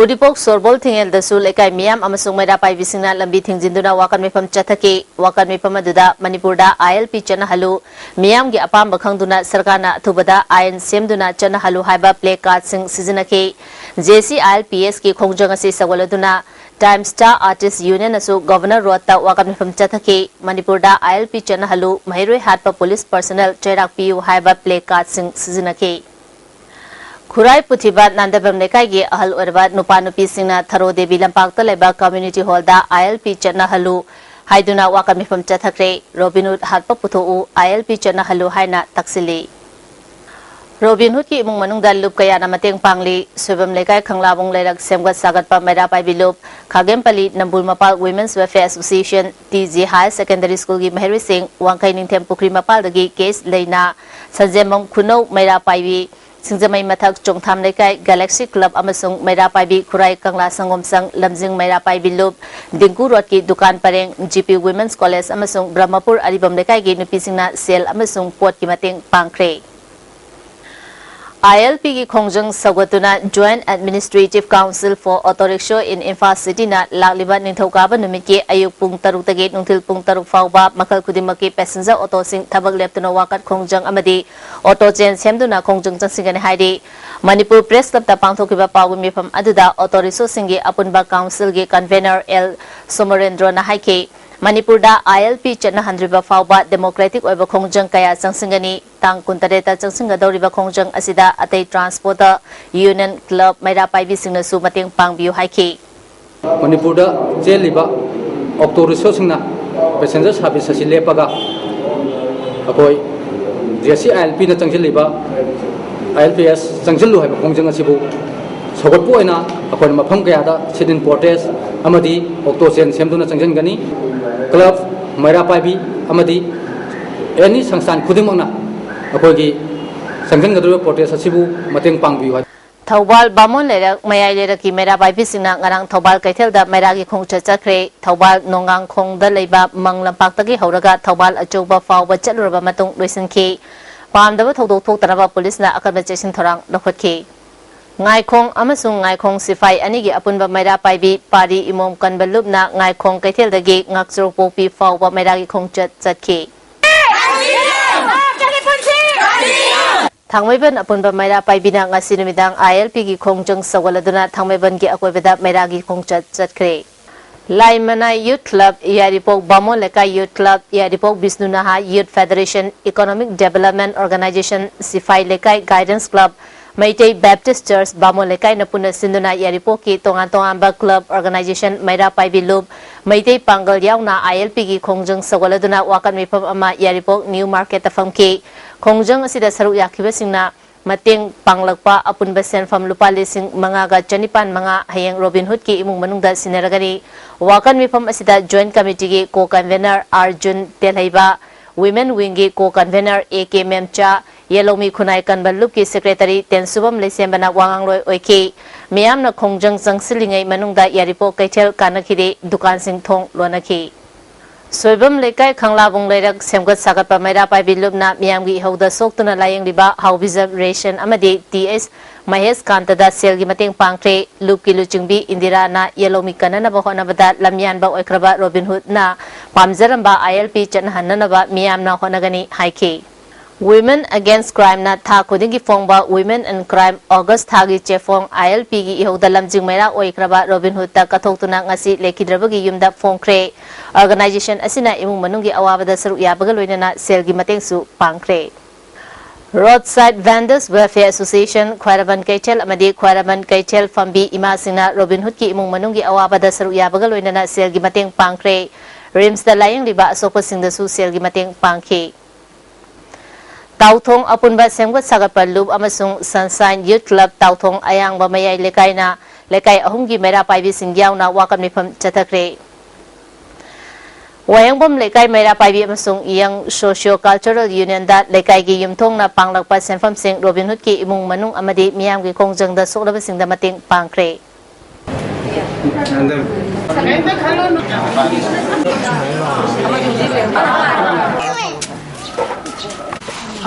ꯎꯔꯤꯄꯣꯛ ꯁꯣꯔꯕꯣꯜ ꯊꯤꯡꯉꯦꯜꯗꯁꯨ ꯂꯩꯀꯥꯏ ꯃꯤꯌꯥꯝ ꯑꯃꯁꯨꯡ ꯃꯩꯔꯥ ꯄꯥꯏꯕꯤꯁꯤꯡꯅ ꯂꯝꯕꯤ ꯊꯤꯡꯖꯤꯟꯗꯨꯅ ꯋꯥꯀꯠ ꯃꯤꯐꯝ ꯆꯠꯊꯈꯤ꯫ ꯋꯥꯀꯠ ꯃꯤꯐꯝ ꯑꯗꯨꯗ ꯃꯅꯤꯄꯨꯔꯗ ꯑꯥꯏ ꯑꯦꯜ ꯄꯤ ꯆꯠꯅꯍꯜꯂꯨ, ꯃꯤꯌꯥꯝꯒꯤ ꯑꯄꯥꯝꯕ ꯈꯪꯗꯨꯅ ꯁꯔꯀꯥꯔꯅ ꯑꯊꯨꯕꯗ ꯑꯥꯏꯟ ꯁꯦꯝꯗꯨꯅ ꯆꯠꯅꯍꯜꯂꯨ ꯍꯥꯏꯕ ꯄ꯭ꯂꯦ ꯀꯥꯔꯗꯁꯤꯡ ꯁꯤꯖꯤꯟꯅꯈꯤ꯫ J C I L P ꯑꯦꯁꯀꯤ ꯈꯣꯡꯖꯪ ꯑꯁꯤ ꯁꯧꯒꯠꯂꯗꯨꯅ ꯇꯥꯏꯝ ꯁ꯭ꯇꯥꯔ ꯑꯥꯔꯇꯤꯁ ꯌꯨꯅꯤꯌꯟꯅꯁꯨ ꯒꯚꯔꯅꯔ ꯔꯣꯗꯇ ꯋꯥꯀꯠ ꯃꯤꯐꯝ ꯆꯠꯊꯈꯤ꯫ ꯃꯅꯤꯄꯨꯔꯗ ꯑꯥꯏ ꯑꯦꯜ ꯄꯤ ꯆꯠꯅꯍꯜꯂꯨ, ꯃꯍꯩꯔꯣꯏ ꯍꯥꯠꯄ ꯄꯨꯂꯤꯁ ꯄꯔꯁꯅꯦꯜ ꯆꯩꯔꯥꯛ ꯄꯤꯌꯨ ꯍꯥꯏꯕ ꯄ꯭ꯂꯦ ꯀꯥꯔꯗꯁꯤꯡ ꯁꯤꯖꯤꯟꯅꯈꯤ꯫ ꯈꯨꯔꯥꯏ ꯄꯨꯊꯤꯕ ꯅꯥꯟꯗꯕꯝ ꯂꯩꯀꯥꯏꯒꯤ ꯑꯍꯜ ꯑꯣꯏꯔꯕ ꯅꯨꯄꯥ ꯅꯨꯄꯤꯁꯤꯡꯅ ꯊꯔꯣ ꯗꯦꯕꯤ ꯂꯝꯄꯥꯛꯇ ꯂꯩꯕ ꯀꯝꯃ꯭ꯌꯨꯅꯤꯇꯤ ꯍꯣꯜꯗ ꯑꯥꯏ ꯑꯦꯜ ꯄꯤ ꯆꯠꯅꯍꯜꯂꯨ ꯍꯥꯏꯗꯨꯅ ꯋꯥꯀꯠ ꯃꯤꯐꯝ ꯆꯠꯊꯈ꯭ꯔꯦ꯫ ꯔꯣꯕꯤꯟꯍꯨꯗ ꯍꯥꯠꯄ ꯄꯨꯊꯣꯛꯎ, ꯑꯥꯏ ꯑꯦꯜ ꯄꯤ ꯆꯠꯅꯍꯜꯂꯨ ꯍꯥꯏꯅ ꯇꯛꯁꯤꯜꯂꯤ꯫ ꯔꯣꯕꯤꯟꯍꯨꯗꯀꯤ ꯏꯃꯨꯡ ꯃꯅꯨꯡꯗ ꯂꯨꯞ ꯀꯌꯥꯅ ꯃꯇꯦꯡ ꯄꯥꯡꯂꯤ꯫ ꯁꯣꯏꯕꯝ ꯂꯩꯀꯥꯏ ꯈꯪꯂꯥꯕꯨꯡ ꯂꯩꯔꯛ ꯁꯦꯝꯒꯠ ꯁꯥꯒꯠꯄ ꯃꯩꯔꯥ ꯄꯥꯏꯕꯤ ꯂꯨꯞ, ꯈꯥꯒꯦꯝꯄꯜꯂꯤ ꯅꯝꯕꯨꯜ ꯃꯄꯥꯜ Women's Welfare Association, T G Higher Secondary Schoolꯒꯤ ꯃꯍꯩꯔꯣꯏꯁꯤꯡ, ꯋꯥꯡꯈꯩ ꯅꯤꯡꯊꯦꯝ ꯄꯨꯈ꯭ꯔꯤ ꯃꯄꯥꯜꯗꯒꯤ ꯀꯦꯁ ꯂꯩꯅꯥ, ꯁꯟꯖꯦꯝꯕꯝ ꯈꯨꯅꯧ ꯃꯩꯔꯥ ꯄꯥꯏꯕꯤ, ꯁꯤꯡꯖꯃꯩ ꯃꯊꯛ ꯆꯣꯡꯊꯥꯝ ꯂꯩꯀꯥꯏ Galaxy Club ꯑꯃꯁꯨꯡ ꯃꯩꯔꯥ ꯄꯥꯏꯕꯤ ꯈꯨꯔꯥꯏ ꯀꯪꯂꯥ ꯁꯪꯒꯣꯝ ꯁꯪ, ꯂꯝꯖꯤꯡ ꯃꯩꯔꯥ ꯄꯥꯏꯕꯤ ꯂꯨꯞ, ꯗꯤꯡꯀꯨ ꯔꯣꯗꯀꯤ ꯗꯨꯀꯥꯟ ꯄꯔꯦꯡ, ꯖꯤ ꯄꯤ Women's College ꯑꯃꯁꯨꯡ ꯕ꯭ꯔꯍꯃꯄꯨꯔ ꯑꯔꯤꯕꯝ ꯂꯩꯀꯥꯏꯒꯤ ꯅꯨꯄꯤꯁꯤꯡꯅ ꯁꯦꯜ ꯑꯃꯁꯨꯡ ꯄꯣꯠꯀꯤ ꯃꯇꯦꯡ ꯄꯥꯡꯈ꯭ꯔꯦ꯫ ꯑꯥꯏ ꯑꯦꯜ ꯄꯤꯒꯤ ꯈꯣꯡꯖꯪ ꯁꯧꯒꯠꯇꯨꯅ Joint Administrative Council for Auto Rickshaw in Imphal Cityꯅ ꯂꯥꯛꯂꯤꯕ ꯅꯤꯡꯊꯧꯀꯥꯕ ꯅꯨꯃꯤꯠꯀꯤ ꯑꯌꯨꯛ ꯄꯨꯡ ꯇꯔꯨꯛꯇꯒꯤ ꯅꯨꯡꯊꯤꯜ ꯄꯨꯡ ꯇꯔꯨꯛ ꯐꯥꯎꯕ ꯃꯈꯜ ꯈꯨꯗꯤꯡꯃꯛꯀꯤ ꯄꯦꯁꯦꯟꯖꯔ ꯑꯣꯇꯣꯁꯤꯡ ꯊꯕꯛ ꯂꯦꯞꯇꯨꯅ ꯋꯥꯀꯠ ꯈꯣꯡꯖꯪ ꯑꯃꯗꯤ ꯑꯣꯇꯣ ꯆꯦꯟ ꯁꯦꯝꯗꯨꯅ ꯈꯣꯡꯖꯪ ꯆꯪꯁꯤꯟꯒꯅꯤ ꯍꯥꯏꯔꯤ꯫ ꯃꯅꯤꯄꯨꯔ ꯄ꯭ꯔꯦꯁ ꯀ꯭ꯂꯕꯇ ꯄꯥꯡꯊꯣꯛꯈꯤꯕ ꯄꯥꯎꯒꯤ ꯃꯤꯐꯝ ꯑꯗꯨꯗ ꯑꯣꯇꯣ ꯔꯤꯛꯁꯣꯁꯤꯡꯒꯤ ꯑꯄꯨꯟꯕ ꯀꯥꯎꯟꯁꯤꯜꯒꯤ ꯀꯟꯚꯦꯅꯔ ꯑꯦꯜ ꯁꯣꯃꯔꯦꯟꯗ꯭ꯔꯣꯅ ꯍꯥꯏꯈꯤ, ꯃꯅꯤꯄꯨꯔꯗ ꯑꯥꯏ ꯑꯦꯜ ꯄꯤ ꯆꯠꯅꯍꯟꯗ꯭ꯔꯤꯕ ꯐꯥꯎꯕ ꯗꯦꯃꯣꯀ꯭ꯔꯦꯇꯤꯛ ꯑꯣꯏꯕ ꯈꯣꯡꯖꯪ ꯀꯌꯥ ꯆꯪꯁꯤꯟꯒꯅꯤ꯫ ꯇꯥꯡ ꯀꯨꯟꯇꯔꯦꯠꯇ ꯆꯪꯁꯤꯟꯒꯗꯧꯔꯤꯕ ꯈꯣꯡꯖꯪ ꯑꯁꯤꯗ ꯑꯇꯩ ꯇ꯭ꯔꯥꯟꯁꯄꯣꯔꯇꯔ ꯌꯨꯅꯤꯌꯟ, ꯀ꯭ꯂꯕ, ꯃꯩꯔꯥ ꯄꯥꯏꯕꯤꯁꯤꯡꯅꯁꯨ ꯃꯇꯦꯡ ꯄꯥꯡꯕꯤꯌꯨ ꯍꯥꯏꯈꯤ꯫ ꯃꯅꯤꯄꯨꯔꯗ ꯆꯦꯜꯂꯤꯕ ꯑꯣꯛꯇꯣ ꯔꯤꯛꯁꯣꯁꯤꯡꯅ ꯄꯦꯁꯦꯟꯖꯔ ꯁꯥꯔꯚꯤꯁ ꯑꯁꯤ ꯂꯦꯞꯄꯒ ꯑꯩꯈꯣꯏ ꯖꯦ ꯁꯤ ꯑꯥꯏ ꯑꯦꯜ ꯄꯤꯅ ꯆꯪꯁꯤꯜꯂꯤꯕ ꯑꯥꯏ ꯑꯦꯜ ꯄꯤ ꯑꯦꯁ ꯆꯪꯁꯤꯜꯂꯨ ꯍꯥꯏꯕ ꯈꯣꯡꯖꯪ ꯑꯁꯤꯕꯨ ꯁꯧꯒꯠꯄ ꯑꯣꯏꯅ ꯑꯩꯈꯣꯏꯅ ꯃꯐꯝ ꯀꯌꯥꯗ sit in protest ꯑꯃꯗꯤ ꯑꯣꯛꯇꯣ ꯆꯦꯟ ꯁꯦꯝꯗꯨꯅ ꯆꯪꯁꯤꯟꯒꯅꯤ꯫ ꯀ꯭ꯂꯕ, ꯃꯩꯔꯥ ꯄꯥꯏꯕꯤ ꯑꯃꯗꯤ ꯑꯦꯅꯤ ꯁꯪꯁꯊꯥꯟ ꯈꯨꯗꯤꯡꯃꯛꯅ ꯑꯩꯈꯣꯏꯒꯤ ꯆꯪꯁꯤꯟꯒꯗꯧꯔꯤꯕ ꯄ꯭ꯔꯣꯇꯦꯁ ꯑꯁꯤꯕꯨ ꯃꯇꯦꯡ ꯄꯥꯡꯕꯤꯌꯨ ꯍꯥꯏ꯫ ꯊꯧꯕꯥꯜ ꯕꯥꯃꯣꯟ ꯂꯩꯔꯛ ꯃꯌꯥꯏ ꯂꯩꯔꯛꯀꯤ ꯃꯩꯔꯥ ꯄꯥꯏꯕꯤꯁꯤꯡꯅ ꯉꯔꯥꯡ ꯊꯧꯕꯥꯜ ꯀꯩꯊꯦꯜꯗ ꯃꯩꯔꯥꯒꯤ ꯈꯣꯡꯆꯠ ꯆꯠꯈ꯭ꯔꯦ꯫ ꯊꯧꯕꯥꯜ ꯅꯣꯡꯉꯥꯡꯈꯣꯡꯗ ꯂꯩꯕ ꯃꯪ ꯂꯝꯄꯥꯛꯇꯒꯤ ꯍꯧꯔꯒ ꯊꯧꯕꯥꯜ ꯑꯆꯧꯕ ꯐꯥꯎꯕ ꯆꯠꯂꯨꯔꯕ ꯃꯇꯨꯡ ꯂꯣꯏꯁꯤꯟꯈꯤ꯫ ꯄꯥꯝꯗꯕ ꯊꯧꯗꯣꯛ ꯊꯣꯛꯇꯅꯕ ꯄꯨꯂꯤꯁꯅ ꯑꯀꯟꯕ ꯆꯦꯛꯁꯤꯟ ꯊꯧꯔꯥꯡ ꯂꯧꯈꯠꯈꯤ꯫ ꯉꯥꯏꯈꯣꯡ ꯑꯃꯁꯨꯡ ꯉꯥꯏꯈꯣꯡ ꯁꯤꯐꯥꯏ ꯑꯅꯤꯒꯤ ꯑꯄꯨꯟꯕ ꯃꯩꯔꯥ ꯄꯥꯏꯕꯤ ꯄꯥꯔꯤ ꯏꯃꯣꯝ ꯀꯟꯕ ꯂꯨꯞꯅ ꯉꯥꯏꯈꯣꯡ ꯀꯩꯊꯦꯜꯗꯒꯤ ꯉꯥꯛꯆꯔꯨꯛꯄꯣꯛꯄꯤ ꯐꯥꯎꯕ ꯃꯩꯔꯥꯒꯤ ꯈꯣꯡꯆꯠ ꯆꯠꯈꯤ꯫ ꯊꯥꯡꯃꯩꯕꯟ ꯑꯄꯨꯟꯕ ꯃꯩꯔꯥ ꯄꯥꯏꯕꯤꯅ ꯉꯁꯤ ꯅꯨꯃꯤꯗꯥꯡ ILPꯒꯤ ꯈꯣꯡꯖꯪ ꯁꯧꯒꯠꯂꯗꯨꯅ ꯊꯥꯡꯃꯩꯕꯟꯒꯤ ꯑꯀꯣꯏꯕꯗ ꯃꯩꯔꯥꯒꯤ ꯈꯣꯡꯆꯠ ꯆꯠꯈ꯭ꯔꯦ꯫ ꯂꯥꯏꯃꯅꯥꯏ Youth Club, ꯌꯥꯏꯔꯤꯄꯣꯛ ꯕꯥꯃꯣꯟ ꯂꯩꯀꯥꯏ Youth Club, ꯌꯥꯏꯔꯤꯄꯣꯛ ꯕꯤꯁꯅꯨ ꯅꯍꯥ Youth Federation, Economic Development Organization, ꯁꯤꯐꯥꯏ ꯂꯩꯀꯥꯏ Guidance Club, Meitei Baptist Church ꯕꯥꯃꯣꯟ ꯂꯩꯀꯥꯏꯅ ꯄꯨꯟꯅ ꯁꯤꯟꯗꯨꯅ ꯌꯥꯏꯔꯤꯄꯣꯛꯀꯤ ꯇꯣꯉꯥꯟ ꯇꯣꯉꯥꯟꯕ club, organization, ꯃꯩꯔꯥ ꯄꯥꯏꯕꯤ ꯂꯨꯞ, ꯃꯩꯇꯩ ꯄꯥꯡꯒꯜ ꯌꯥꯎꯅ ILPꯒꯤ ꯈꯣꯡꯖꯪ ꯁꯧꯒꯠꯂꯗꯨꯅ ꯋꯥꯀꯠ ꯃꯤꯐꯝ ꯑꯃ ꯌꯥꯏꯔꯤꯄꯣꯛ New Marketꯇ ꯐꯝꯈꯤ꯫ ꯈꯣꯡꯖꯪ ꯑꯁꯤꯗ ꯁꯔꯨꯛ ꯌꯥꯈꯤꯕꯁꯤꯡꯅ ꯃꯇꯦꯡ ꯄꯥꯡꯂꯛꯄ ꯑꯄꯨꯟꯕ ꯁꯦꯟꯐꯝ ꯂꯨꯄꯥ ꯂꯤꯁꯤꯡ ꯃꯉꯥꯒ ꯆꯅꯤꯄꯥꯟ ꯃꯉꯥ ꯍꯌꯦꯡ ꯔꯣꯕꯤꯟ ꯍꯨꯗꯀꯤ ꯏꯃꯨꯡ ꯃꯅꯨꯡꯗ ꯁꯤꯟꯅꯔꯒꯅꯤ꯫ ꯋꯥꯀꯠ ꯃꯤꯐꯝ ꯑꯁꯤꯗ Joint Committeeꯒꯤ co-convener Arjun ꯇꯦꯜꯍꯩꯕ, Women Wingꯒꯤ co-convener A K ꯃꯦꯝꯆꯥ, ꯌꯦꯂꯧꯃꯤ ꯈꯨꯟꯅꯥꯏ ꯀꯟꯕ ꯂꯨꯞꯀꯤ secretary ꯇꯦꯟꯁꯨꯕꯝ ꯂꯩꯁꯦꯝꯕꯅ ꯋꯥꯉꯥꯡꯂꯣꯏ ꯑꯣꯏꯈꯤ꯫ ꯃꯤꯌꯥꯝꯅ ꯈꯣꯡꯖꯪ ꯆꯪꯁꯤꯜꯂꯤꯉꯩ ꯃꯅꯨꯡꯗ ꯌꯥꯏꯔꯤꯄꯣꯛ ꯀꯩꯊꯦꯜ ꯀꯥꯟꯅꯈꯤꯗꯦ, ꯗꯨꯀꯥꯟꯁꯤꯡ ꯊꯣꯡ ꯂꯣꯟꯅꯈꯤ꯫ ꯁꯣꯏꯕꯝ ꯂꯩꯀꯥꯏ ꯈꯪꯂꯥꯕꯨꯡ ꯂꯩꯔꯛ ꯁꯦꯝꯒꯠ ꯁꯥꯒꯠꯄ ꯃꯩꯔꯥ ꯄꯥꯏꯕꯤ ꯂꯨꯞꯅ ꯃꯤꯌꯥꯝꯒꯤ ꯏꯍꯧꯗ ꯁꯣꯛꯇꯨꯅ ꯂꯥꯌꯦꯡꯂꯤꯕ ꯍꯥꯎꯕꯤꯖꯝ ꯔꯦꯁꯟ ꯑꯃꯗꯤ ꯇꯤ ꯑꯦꯁ ꯃꯍꯦꯁ ꯀꯥꯟꯇꯗ ꯁꯦꯜꯒꯤ ꯃꯇꯦꯡ ꯄꯥꯡꯈ꯭ꯔꯦ꯫ ꯂꯨꯞꯀꯤ ꯂꯨꯆꯤꯡꯕꯤ ꯏꯟꯗꯤꯔꯥꯅ ꯌꯦꯂꯧꯃꯤ ꯀꯟꯅꯅꯕ ꯍꯣꯠꯅꯕꯗ ꯂꯝꯌꯥꯟꯕ ꯑꯣꯏꯈ꯭ꯔꯕ ꯔꯣꯕꯤꯟ ꯍꯨꯗꯅ ꯄꯥꯝꯖꯔꯝꯕ ILP ꯆꯠꯅꯍꯟꯅꯅꯕ ꯃꯤꯌꯥꯝꯅ ꯍꯣꯠꯅꯒꯅꯤ ꯍꯥꯏꯈꯤ꯫ Women Against Crimeꯅ ꯊꯥ ꯈꯨꯗꯤꯡꯒꯤ ꯐꯣꯡꯕ Women and Crime August ꯊꯥꯒꯤ ꯆꯦꯐꯣꯡ ILPꯒꯤ ꯏꯍꯧꯗ ꯂꯝꯖꯤꯡ ꯃꯩꯔꯥ ꯑꯣꯏꯈ꯭ꯔꯕ ꯔꯣꯕꯤꯟ ꯍꯨꯗꯇ ꯀꯠꯊꯣꯛꯇꯨꯅ ꯉꯁꯤ ꯂꯩꯈꯤꯗ꯭ꯔꯕꯒꯤ ꯌꯨꯝꯗ ꯐꯣꯡꯈ꯭ꯔꯦ꯫ Organization ꯑꯁꯤꯅ ꯏꯃꯨꯡ ꯃꯅꯨꯡꯒꯤ ꯑꯋꯥꯕꯗ ꯁꯔꯨꯛ ꯌꯥꯕꯒ ꯂꯣꯏꯅꯅ ꯁꯦꯜꯒꯤ ꯃꯇꯦꯡꯁꯨ ꯄꯥꯡꯈ꯭ꯔꯦ꯫ Roadside Vendors Welfare Association, ꯈ꯭ꯋꯥꯏꯔꯝꯕꯟ ꯀꯩꯊꯦꯜ ꯑꯃꯗꯤ ꯈ꯭ꯋꯥꯏꯔꯝꯕꯟ ꯀꯩꯊꯦꯜ ꯐꯝꯕꯤ ꯏꯃꯥꯁꯤꯡꯅ ꯔꯣꯕꯤꯟ ꯍꯨꯗꯀꯤ ꯏꯃꯨꯡ ꯃꯅꯨꯡꯒꯤ ꯑꯋꯥꯕꯗ ꯁꯔꯨꯛ ꯌꯥꯕꯒ ꯂꯣꯏꯅꯅ ꯁꯦꯜꯒꯤ ꯃꯇꯦꯡ ꯄꯥꯡꯈ꯭ꯔꯦ꯫ ꯔꯤꯝꯁꯇ ꯂꯥꯌꯦꯡꯂꯤꯕ ꯑꯁꯣꯛꯄꯁꯤꯡꯗꯁꯨ ꯁꯦꯜꯒꯤ ꯃꯇꯦꯡ ꯄꯥꯡꯈꯤ꯫ ꯇꯥꯎꯊꯣꯡ ꯑꯄꯨꯟꯕ ꯁꯦꯝꯒꯠ ꯁꯥꯒꯠꯄ ꯂꯨꯞ ꯑꯃꯁꯨꯡ Sunshine Youth Club ꯇꯥꯎꯊꯣꯡ ꯑꯌꯥꯡꯕ ꯃꯌꯥꯏ ꯂꯩꯀꯥꯏꯅ ꯂꯩꯀꯥꯏ ꯑꯍꯨꯝꯒꯤ ꯃꯩꯔꯥ ꯄꯥꯏꯕꯤꯁꯤꯡ ꯌꯥꯎꯅ ꯋꯥꯀꯠ ꯃꯤꯐꯝ ꯆꯠꯊꯈ꯭ꯔꯦ꯫ ꯋꯥꯍꯦꯡꯕꯝ ꯂꯩꯀꯥꯏ ꯃꯩꯔꯥ ꯄꯥꯏꯕꯤ ꯑꯃꯁꯨꯡ Young Socio Cultural Unionꯗ ꯂꯩꯀꯥꯏꯒꯤ ꯌꯨꯝꯊꯣꯡꯅ ꯄꯥꯡꯂꯛꯄ ꯁꯦꯟꯐꯝꯁꯤꯡ ꯔꯣꯕꯤꯟ ꯍꯨꯗꯀꯤ ꯏꯃꯨꯡ ꯃꯅꯨꯡ ꯑꯃꯗꯤ ꯃꯤꯌꯥꯝꯒꯤ ꯈꯣꯡꯖꯪꯗ ꯁꯣꯛꯂꯕꯁꯤꯡꯗ ꯃꯇꯦꯡ ꯄꯥꯡꯈ꯭ꯔꯦ꯫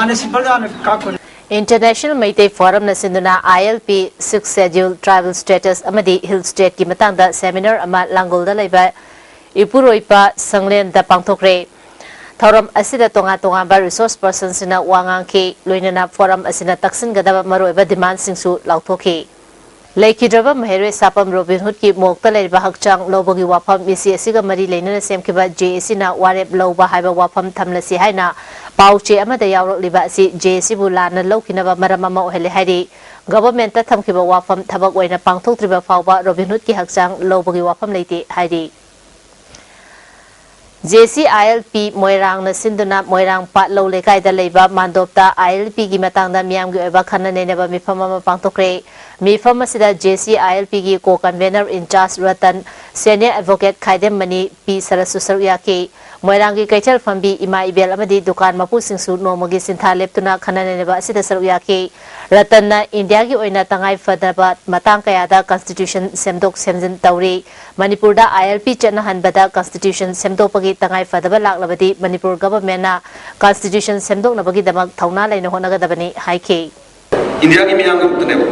ꯍꯥꯟꯅ ꯁꯤꯝꯄꯜꯗ ꯍꯥꯟꯅ ꯀꯥꯞꯈꯣ꯫ International Meitei Forumꯅ ꯁꯤꯟꯗꯨꯅ I L P, Sixth Schedule, Tribal Status ꯑꯃꯗꯤ Hill Stateꯀꯤ ꯃꯇꯥꯡꯗ seminar ꯑꯃ ꯂꯥꯡꯒꯣꯜꯗ ꯂꯩꯕ ꯏꯄꯨꯔꯣꯏꯄ ꯁꯪꯂꯦꯟꯗ ꯄꯥꯡꯊꯣꯛꯈ꯭ꯔꯦ꯫ ꯊꯧꯔꯝ ꯑꯁꯤꯗ ꯇꯣꯉꯥꯟ ꯇꯣꯉꯥꯟꯕ resource personꯁꯤꯡꯅ ꯋꯥ ꯉꯥꯡꯈꯤ, ꯂꯣꯏꯅꯅ forum ꯑꯁꯤꯅ ꯇꯛꯁꯤꯟꯒꯗꯕ ꯃꯔꯨꯑꯣꯏꯕ demandꯁꯤꯡꯁꯨ ꯂꯥꯎꯊꯣꯛꯈꯤ꯫ ꯂꯩꯈꯤꯗ꯭ꯔꯕ ꯃꯍꯩꯔꯣꯏ ꯁꯥꯄꯝ ꯔꯣꯕꯤꯟ ꯍꯨꯗꯀꯤ ꯃꯣꯛꯇ ꯂꯩꯔꯤꯕ ꯍꯛꯆꯥꯡ ꯂꯧꯕꯒꯤ ꯋꯥꯐꯝ ꯃꯤꯁꯤ ꯑꯁꯤꯒ ꯃꯔꯤ ꯂꯩꯅꯅ ꯁꯦꯝꯈꯤꯕ J A Cꯅ ꯋꯥꯔꯦꯞ ꯂꯧꯕ ꯍꯥꯏꯕ ꯋꯥꯐꯝ ꯊꯝꯂꯁꯤ ꯍꯥꯏꯅ ꯄꯥꯎ ꯆꯦ ꯑꯃꯗ ꯌꯥꯎꯔꯛꯂꯤꯕ ꯑꯁꯤ J A Cꯕꯨ ꯂꯥꯟꯅ ꯂꯧꯈꯤꯅꯕ ꯃꯔꯝ ꯑꯃ ꯑꯣꯏꯍꯜꯂꯦ ꯍꯥꯏꯔꯤ꯫ Governmentꯇ ꯊꯝꯈꯤꯕ ꯋꯥꯐꯝ ꯊꯕꯛ ꯑꯣꯏꯅ ꯄꯥꯡꯊꯣꯛꯇ꯭ꯔꯤꯕ ꯐꯥꯎꯕ ꯔꯣꯕꯤꯟ ꯍꯨꯗꯀꯤ ꯍꯛꯆꯥꯡ ꯂꯧꯕꯒꯤ ꯋꯥꯐꯝ ꯂꯩꯇꯦ ꯍꯥꯏꯔꯤ꯫ J C I L P ꯃꯣꯏꯔꯥꯡꯅ ꯁꯤꯟꯗꯨꯅ ꯃꯣꯏꯔꯥꯡ ꯄꯥꯠꯂꯧ ꯂꯩꯀꯥꯏꯗ ꯂꯩꯕ ꯃꯥꯟꯗꯣꯞꯇ I L Pꯒꯤ ꯃꯇꯥꯡꯗ ꯃꯤꯌꯥꯝꯒꯤ ꯑꯣꯏꯕ ꯈꯟꯅ ꯅꯩꯅꯕ ꯃꯤꯐꯝ ꯑꯃ ꯄꯥꯡꯊꯣꯛꯈ꯭ꯔꯦ꯫ ꯃꯤꯐꯝ ꯑꯁꯤꯗ J C I L Pꯒꯤ co-convener in charge Ratan, senior advocate ꯈꯥꯏꯗꯦꯝꯃꯅꯤ ꯄꯤ ꯁꯔꯠꯁꯨ ꯁꯔꯨꯛ ꯌꯥꯈꯤ꯫ ꯃꯣꯏꯔꯥꯡꯒꯤ ꯀꯩꯊꯦꯜ ꯐꯝꯕꯤ, ꯏꯃꯥ ꯏꯕꯦꯜ ꯑꯃꯗꯤ ꯗꯨꯀꯥꯟ ꯃꯄꯨꯁꯤꯡꯁꯨ ꯅꯣꯡꯃꯒꯤ ꯁꯤꯟꯊꯥ ꯂꯦꯞꯇꯨꯅ ꯈꯟꯅ ꯅꯩꯅꯕ ꯑꯁꯤꯗ ꯁꯔꯨꯛ ꯌꯥꯈꯤ꯫ ꯔꯇꯟꯅ ꯏꯟꯗꯤꯌꯥꯒꯤ ꯑꯣꯏꯅ ꯇꯉꯥꯏ ꯐꯗꯕ ꯃꯇꯥꯡ ꯀꯌꯥꯗ constitution ꯁꯦꯝꯗꯣꯛ ꯁꯦꯝꯖꯤꯟ ꯇꯧꯔꯤ꯫ ꯃꯅꯤꯄꯨꯔꯗ I L P ꯆꯠꯅꯍꯟꯕꯗ constitution ꯁꯦꯝꯗꯣꯛꯄꯒꯤ ꯇꯉꯥꯏ ꯐꯗꯕ ꯂꯥꯛꯂꯕꯗꯤ ꯃꯅꯤꯄꯨꯔ governmentꯅ constitution ꯁꯦꯝꯗꯣꯛꯅꯕꯒꯤꯗꯃꯛ ꯊꯧꯅꯥ ꯂꯩꯅ ꯍꯣꯠꯅꯒꯗꯕꯅꯤ ꯍꯥꯏꯈꯤ꯫ ꯏꯟꯗꯤꯌꯥꯒꯤ ꯃꯤꯌꯥꯝꯒꯤꯗꯃꯛꯇꯅꯦꯕ꯫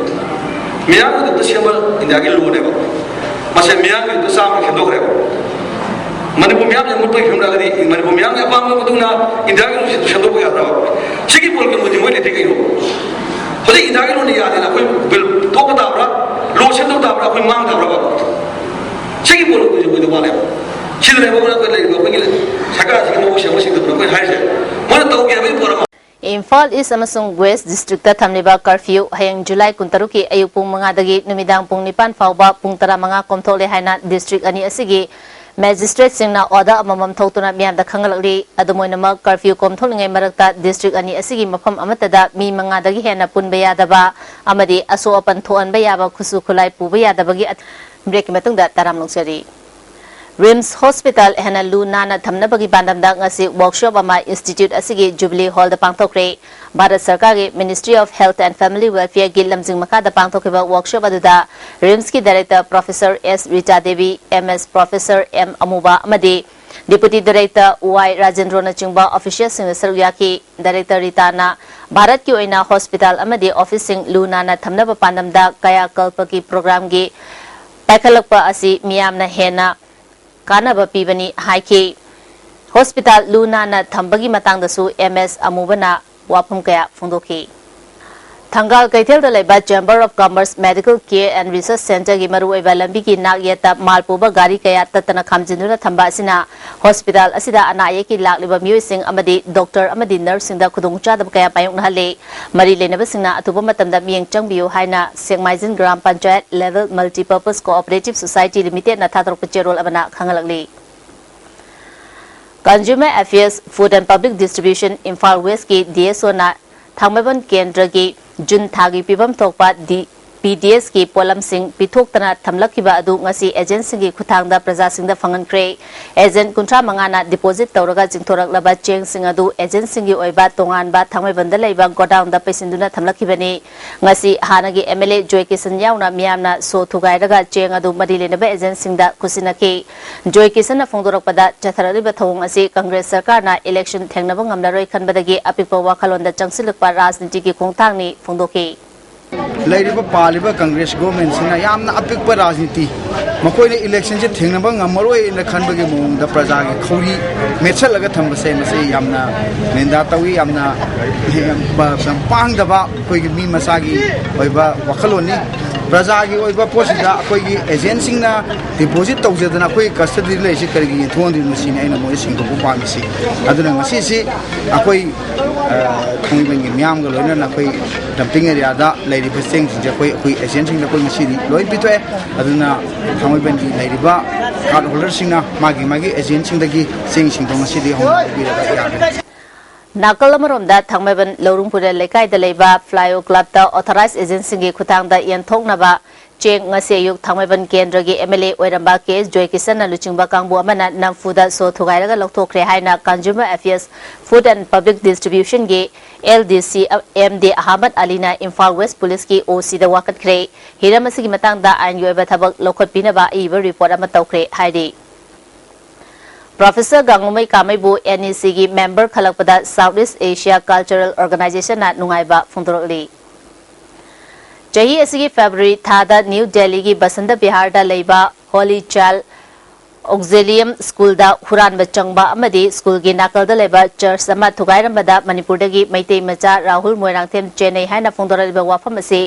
ꯃꯤꯌꯥꯝꯒꯤꯗꯃꯛꯇ ꯁꯦꯝꯕ ꯏꯟꯗꯤꯌꯥꯒꯤ lawꯅꯦꯕ꯫ ꯃꯁꯦ ꯃꯤꯌꯥꯝꯒꯤꯗꯃꯛꯇ ꯆꯥꯝꯃ ꯁꯦꯝꯗꯣꯛꯈ꯭ꯔꯦꯕ꯫ ꯃꯅꯤꯄꯨꯔ ꯃꯤꯌꯥꯝꯁꯦ ꯃꯨꯠꯄꯒꯤ ꯐꯤꯕꯝ ꯂꯥꯛꯑꯗꯤ ꯃꯅꯤꯄꯨꯔ ꯃꯤꯌꯥꯝꯒꯤ ꯑꯄꯥꯝꯕ ꯃꯇꯨꯡ ꯏꯟꯅ ꯏꯟꯗꯤꯌꯥꯒꯤ ꯂꯣꯟꯁꯤ ꯁꯦꯝꯗꯣꯛꯄ ꯌꯥꯗ꯭ꯔꯕ? ꯁꯤꯒꯤ ꯄꯣꯠꯀꯤ ꯃꯣꯏꯗꯤ ꯃꯣꯏ ꯂꯩꯇꯦ ꯀꯩꯅꯣ? ꯍꯧꯖꯤꯛ ꯏꯟꯗꯤꯌꯥꯒꯤ ꯂꯣꯟꯗꯤ ꯌꯥꯗꯦꯅ ꯑꯩꯈꯣꯏ ꯕꯤꯜ ꯇꯣꯛꯄ ꯇꯥꯕ꯭ꯔꯥ? ꯂꯣ ꯁꯦꯝꯗꯣꯛ ꯇꯥꯕ꯭ꯔꯥ? ꯑꯩꯈꯣꯏ ꯃꯥꯡ ꯇꯥꯕ꯭ꯔꯕ? ꯁꯤꯒꯤ ꯄꯣꯠ ꯃꯣꯏꯗꯤ ꯃꯣꯏꯗ ꯋꯥꯠꯂꯦꯕ꯫ ꯁꯤꯗꯅꯦꯕ ꯑꯩꯈꯣꯏꯅ ꯑꯩꯈꯣꯏ ꯂꯩꯔꯤꯕ ꯑꯩꯈꯣꯏꯒꯤ ꯁꯔꯀꯥꯔꯁꯤꯒꯤ ꯃꯑꯣꯡ ꯁꯦꯝꯕ ꯁꯦꯡꯗꯕꯅ ꯑꯩꯈꯣꯏ ꯍꯥꯏꯔꯤꯁꯦ꯫ ꯃꯣꯏꯅ ꯇꯧꯒꯦ ꯍꯥꯏꯕꯒꯤ ꯄꯣꯠ ꯑꯃ꯫ ꯏꯝꯐꯥꯜ ꯏꯁ ꯑꯃꯁꯨꯡ ꯋꯦꯁ ꯗꯤꯁꯇ꯭ꯔꯤꯛꯇ ꯊꯝꯂꯤꯕ curfew ꯍꯌꯦꯡ ꯖꯨꯂꯥꯏ ꯀꯨꯟꯇꯔꯨꯛꯀꯤ ꯑꯌꯨꯛ ꯄꯨꯡ ꯃꯉꯥꯗꯒꯤ ꯅꯨꯃꯤꯗꯥꯡ ꯄꯨꯡ ꯅꯤꯄꯥꯟ ꯐꯥꯎꯕ ꯄꯨꯡ ꯇꯔꯥꯃꯉꯥ ꯀꯣꯝꯊꯣꯛꯂꯦ ꯍꯥꯏꯅ ꯗꯤꯁꯇ꯭ꯔꯤꯛ ꯑꯅꯤ ꯑꯁꯤꯒꯤ ꯃꯦꯖꯤꯁꯇ꯭ꯔꯦꯠꯁꯤꯡꯅ order ꯑꯃꯃꯝ ꯊꯣꯛꯇꯨꯅ ꯃꯤꯌꯥꯝꯗ ꯈꯪꯍꯜꯂꯛꯂꯤ꯫ ꯑꯗꯨꯝ ꯑꯣꯏꯅꯃꯛ, curfew ꯀꯣꯝꯊꯣꯛꯂꯤꯉꯩ ꯃꯔꯛꯇ ꯗꯤꯁꯇ꯭ꯔꯤꯛ ꯑꯅꯤ ꯑꯁꯤꯒꯤ ꯃꯐꯝ ꯑꯃꯠꯇꯗ ꯃꯤ ꯃꯉꯥꯗꯒꯤ ꯍꯦꯟꯅ ꯄꯨꯟꯕ ꯌꯥꯗꯕ ꯑꯃꯗꯤ ꯑꯁꯣꯛ ꯑꯄꯟ ꯊꯣꯛꯍꯟꯕ ꯌꯥꯕ ꯈꯨꯠꯁꯨ ꯈꯨꯠꯂꯥꯏ ꯄꯨꯕ ꯌꯥꯗꯕꯒꯤ ꯑꯊ-, breakꯀꯤ ꯃꯇꯨꯡꯗ ꯇꯔꯥꯝꯅ ꯑꯣꯛꯆꯔꯤ꯫ RIMS hospital ꯍꯦꯟꯅ ꯂꯨ ꯅꯥꯟꯅ ꯊꯝꯅꯕꯒꯤ ꯄꯥꯟꯗꯝꯗ ꯉꯁꯤ workshop ꯑꯃ institute ꯑꯁꯤꯒꯤ Jubilee Hallꯗ ꯄꯥꯡꯊꯣꯛꯈ꯭ꯔꯦ꯫ ꯚꯥꯔꯠ ꯁꯔꯀꯥꯔꯒꯤ Ministry of Health and Family Welfareꯒꯤ ꯂꯝꯖꯤꯡ ꯃꯈꯥꯗ ꯄꯥꯡꯊꯣꯛꯈꯤꯕ workshop ꯑꯗꯨꯗ RIMSꯀꯤ director Professor S Rita Devi, M S Professor M ꯑꯃꯨꯕ ꯑꯃꯗꯤ Deputy Director ꯋꯥꯏ ꯔꯥꯖꯦꯟꯗ꯭ꯔꯣꯅꯆꯤꯡꯕ officialꯁꯤꯡꯅ ꯁꯔꯨꯛ ꯌꯥꯈꯤ꯫ Director ꯔꯤꯇꯥꯅ ꯚꯥꯔꯠꯀꯤ ꯑꯣꯏꯅ hospital ꯑꯃꯗꯤ officeꯁꯤꯡ ꯂꯨ ꯅꯥꯟꯅ ꯊꯝꯅꯕ ꯄꯥꯟꯗꯝꯗ ꯀꯌꯥꯀꯜꯄꯒꯤ programꯒꯤ ꯄꯥꯏꯈꯠꯂꯛꯄ ꯑꯁꯤ ꯃꯤꯌꯥꯝꯅ ꯍꯦꯟꯅ ꯀꯥꯟꯅꯕ ꯄꯤꯕꯅꯤ ꯍꯥꯏꯈꯤ꯫ Hospital ꯂꯨ ꯅꯥꯟꯅ ꯊꯝꯕꯒꯤ ꯃꯇꯥꯡꯗꯁꯨ ꯑꯦꯝ ꯑꯦꯁ ꯑꯃꯨꯕꯅ ꯋꯥꯐꯝ ꯀꯌꯥ ꯐꯣꯡꯗꯣꯛꯈꯤ꯫ ꯊꯪꯒꯥꯜ ꯀꯩꯊꯦꯜꯗ ꯂꯩꯕ Chamber of Commerce Medical Care and Research Centreꯒꯤ ꯃꯔꯨꯑꯣꯏꯕ ꯂꯝꯕꯤꯒꯤ ꯅꯥꯛ ꯌꯦꯠꯇ ꯃꯥꯜ ꯄꯨꯕ ꯒꯥꯔꯤ ꯀꯌꯥ ꯇꯠꯇꯅ ꯈꯥꯝꯖꯤꯟꯗꯨꯅ ꯊꯝꯕ ꯑꯁꯤꯅ hospital ꯑꯁꯤꯗ ꯑꯅꯥ ꯑꯌꯦꯛꯀꯤ ꯂꯥꯛꯂꯤꯕ ꯃꯤꯑꯣꯏꯁꯤꯡ ꯑꯃꯗꯤ doctor ꯑꯃꯗꯤ nurseꯁꯤꯡꯗ ꯈꯨꯗꯣꯡꯆꯥꯗꯕ ꯀꯌꯥ ꯃꯥꯌꯣꯛꯅꯍꯜꯂꯤ꯫ ꯃꯔꯤ ꯂꯩꯅꯕꯁꯤꯡꯅ ꯑꯊꯨꯕ ꯃꯇꯝꯗ ꯃꯤꯠꯌꯦꯡ ꯆꯪꯕꯤꯌꯨ ꯍꯥꯏꯅ Sekmaijin gram panchayat Level Multipurpose Cooperative Society Limitedꯅ ꯊꯥꯗꯣꯔꯛꯄ ꯆꯦꯔꯣꯜ ꯑꯃꯅ ꯈꯪꯍꯜꯂꯛꯂꯤ꯫ Consumer Affairs, Food and Public Distribution, Imphal Westꯀꯤ DSOꯅ ꯊꯥꯡꯃꯩꯕꯟ ꯀꯦꯟꯗ꯭ꯔꯒꯤ ꯖꯨꯟ ꯊꯥꯒꯤ ꯄꯤꯐꯝ ꯊꯣꯛꯄ ꯗꯤ-, PDSꯀꯤ ꯄꯣꯠꯂꯝꯁꯤꯡ ꯄꯤꯊꯣꯛꯇꯅ ꯊꯝꯂꯛꯈꯤꯕ ꯑꯗꯨ ꯉꯁꯤ agentꯁꯤꯡꯒꯤ ꯈꯨꯠꯊꯥꯡꯗ ꯄ꯭ꯔꯖꯥꯁꯤꯡꯗ ꯐꯪꯍꯟꯈ꯭ꯔꯦ꯫ Agent ꯀꯨꯟꯊ꯭ꯔꯥ ꯃꯉꯥꯅ deposit ꯇꯧꯔꯒ ꯆꯤꯡꯊꯣꯔꯛꯂꯕ ꯆꯦꯡꯁꯤꯡ ꯑꯗꯨ agentꯁꯤꯡꯒꯤ ꯑꯣꯏꯕ ꯇꯣꯉꯥꯟꯕ ꯊꯥꯡꯃꯩꯕꯟꯗ ꯂꯩꯕ godownꯗ ꯄꯩꯁꯤꯟꯗꯨꯅ ꯊꯝꯂꯛꯈꯤꯕꯅꯤ꯫ ꯉꯁꯤ ꯍꯥꯟꯅꯒꯤ MLA ꯖꯣꯏꯀꯤꯁꯟ ꯌꯥꯎꯅ ꯃꯤꯌꯥꯝꯅ ꯁꯣ ꯊꯨꯒꯥꯏꯔꯒ ꯆꯦꯡ ꯑꯗꯨ ꯃꯔꯤ ꯂꯩꯅꯕ agentꯁꯤꯡꯗ ꯈꯨꯠꯁꯤꯟꯅꯈꯤ꯫ ꯖꯣꯏꯀꯤꯁꯟꯅ ꯐꯣꯡꯗꯣꯔꯛꯄꯗ, ꯆꯠꯊꯔꯛꯂꯤꯕ ꯊꯧꯑꯣꯡ ꯑꯁꯤ ꯀꯪꯒ꯭ꯔꯦꯁ ꯁꯔꯀꯥꯔꯅ election ꯊꯦꯡꯅꯕ ꯉꯝꯂꯔꯣꯏ ꯈꯟꯕꯗꯒꯤ ꯑꯄꯤꯛꯄ ꯋꯥꯈꯜꯂꯣꯟꯗ ꯆꯪꯁꯤꯜꯂꯛꯄ ꯔꯥꯖꯅꯤꯇꯤꯒꯤ ꯈꯣꯡꯊꯥꯡꯅꯤ ꯐꯣꯡꯗꯣꯛꯈꯤ꯫ ꯂꯩꯔꯤꯕ ꯄꯥꯜꯂꯤꯕ ꯀꯪꯒ꯭ꯔꯦꯁ governmentꯁꯤꯅ ꯌꯥꯝꯅ ꯑꯄꯤꯛꯄ ꯔꯥꯖꯅꯤꯇꯤ, ꯃꯈꯣꯏꯅ electionꯁꯦ ꯊꯦꯡꯅꯕ ꯉꯝꯃꯔꯣꯏꯅ ꯈꯟꯕꯒꯤ ꯃꯑꯣꯡꯗ ꯄ꯭ꯔꯖꯥꯒꯤ ꯈꯧꯔꯤ ꯃꯦꯠꯁꯜꯂꯒ ꯊꯝꯕꯁꯦ, ꯃꯁꯤ ꯌꯥꯝꯅ ꯅꯤꯟꯗꯥ ꯇꯧꯏ, ꯌꯥꯝꯅ, ꯌꯥꯝ ꯄ-, ꯌꯥꯝ ꯄꯥꯡꯗꯕ ꯑꯩꯈꯣꯏꯒꯤ ꯃꯤ ꯃꯁꯥꯒꯤ ꯑꯣꯏꯕ ꯋꯥꯈꯜꯂꯣꯟꯅꯤ꯫ ꯄ꯭ꯔꯖꯥꯒꯤ ꯑꯣꯏꯕ ꯄꯣꯠꯁꯤꯗ ꯑꯩꯈꯣꯏꯒꯤ agentꯁꯤꯡꯅ deposit ꯇꯧꯖꯗꯅ ꯑꯩꯈꯣꯏ custodyꯗ ꯂꯩꯔꯤꯁꯤ ꯀꯔꯤꯒꯤ ꯌꯦꯟꯊꯣꯛꯍꯟꯗ꯭ꯔꯤꯅꯣ, ꯁꯤꯅꯤ ꯑꯩꯅ ꯃꯣꯏꯗ ꯁꯦꯡꯗꯣꯛꯄ ꯄꯥꯝꯃꯤꯁꯤ꯫ ꯑꯗꯨꯅ ꯉꯁꯤꯁꯤ ꯑꯩꯈꯣꯏ, ꯑ, ꯊꯥꯡꯃꯩꯕꯟꯒꯤ ꯃꯤꯌꯥꯝꯒ ꯂꯣꯏꯅꯅ ꯑꯩꯈꯣꯏ dumping areaꯗ ꯂꯩꯔꯤꯕ ꯆꯦꯡꯁꯤꯡꯁꯦ ꯑꯩꯈꯣꯏ, ꯑꯩꯈꯣꯏ agentꯁꯤꯡꯗ ꯑꯩꯈꯣꯏ ꯉꯁꯤꯗꯤ ꯂꯣꯏ ꯄꯤꯊꯣꯛꯑꯦ꯫ ꯑꯗꯨꯅ ꯊꯥꯡꯃꯩꯕꯟꯒꯤ ꯂꯩꯔꯤꯕ card holderꯁꯤꯡꯅ ꯃꯥꯒꯤ ꯃꯥꯒꯤ agentꯁꯤꯡꯗꯒꯤ ꯆꯦꯡꯁꯤꯡꯗꯣ ꯉꯁꯤꯗꯤ ꯍꯧꯅ ꯂꯧꯕꯤꯔꯒ ꯌꯥꯒꯅꯤ꯫ ꯅꯥꯀꯜ ꯑꯃꯔꯣꯝꯗ ꯊꯥꯡꯃꯩꯕꯟ ꯂꯧꯔꯨꯡ ꯄꯨꯔꯦꯜ ꯂꯩꯀꯥꯏꯗ ꯂꯩꯕ Flyo Clubꯇ authorized agentꯁꯤꯡꯒꯤ ꯈꯨꯠꯊꯥꯡꯗ ꯌꯦꯟꯊꯣꯛꯅꯕ ꯆꯦꯡ ꯉꯁꯤ ꯑꯌꯨꯛ ꯊꯥꯡꯃꯩꯕꯟ ꯀꯦꯟꯗ꯭ꯔꯒꯤ MLA ꯑꯣꯏꯔꯝꯕ ꯀꯦ ꯑꯦꯁ ꯖꯣꯏꯀꯤꯁꯟꯅ ꯂꯨꯆꯤꯡꯕ ꯀꯥꯡꯕꯨ ꯑꯃꯅ ꯅꯝꯐꯨꯗ ꯁꯣ ꯊꯨꯒꯥꯏꯔꯒ ꯂꯧꯊꯣꯛꯈ꯭ꯔꯦ ꯍꯥꯏꯅ Consumer Affairs, Food and Public Distributionꯒꯤ LDC M D Ahmad Ali Imphal West Policeꯀꯤ OCꯗ ꯋꯥꯀꯠꯈ꯭ꯔꯦ꯫ ꯍꯤꯔꯝ ꯑꯁꯤꯒꯤ ꯃꯇꯥꯡꯗ ꯑꯥꯏꯟꯒꯤ ꯑꯣꯏꯕ ꯊꯕꯛ ꯂꯧꯈꯠꯄꯤꯅꯕ ꯑꯏꯕ report ꯑꯃ ꯇꯧꯈ꯭ꯔꯦ ꯍꯥꯏꯔꯤ꯫ Professor ꯒꯥꯡꯉꯨꯃꯩ ꯀꯥꯃꯩꯕꯨ N E C ꯒꯤ member ꯈꯜꯂꯛꯄꯗ South East Asia Cultural Organization ꯅ ꯅꯨꯡꯉꯥꯏꯕ ꯐꯣꯡꯗꯣꯔꯛꯂꯤ꯫ ꯆꯍꯤ ꯑꯁꯤꯒꯤ February ꯊꯥꯗ New Delhi ꯒꯤ ꯕꯁꯟꯇ ꯕꯤꯍꯥꯔꯗ ꯂꯩꯕ Holy Child Auxilium School ꯗ ꯍꯨꯔꯥꯟꯕ ꯆꯪꯕ ꯑꯃꯗꯤ school ꯒꯤ ꯅꯥꯀꯜꯗ ꯂꯩꯕ church ꯑꯃ ꯊꯨꯒꯥꯏꯔꯝꯕꯗ ꯃꯅꯤꯄꯨꯔꯗꯒꯤ ꯃꯩꯇꯩ ꯃꯆꯥ ꯔꯥꯍꯨꯜ ꯃꯣꯏꯔꯥꯡꯊꯦꯝ ꯆꯦꯟꯅꯩ ꯍꯥꯏꯅ ꯐꯣꯡꯗꯣꯔꯛꯂꯤꯕ ꯋꯥꯐꯝ ꯑꯁꯤ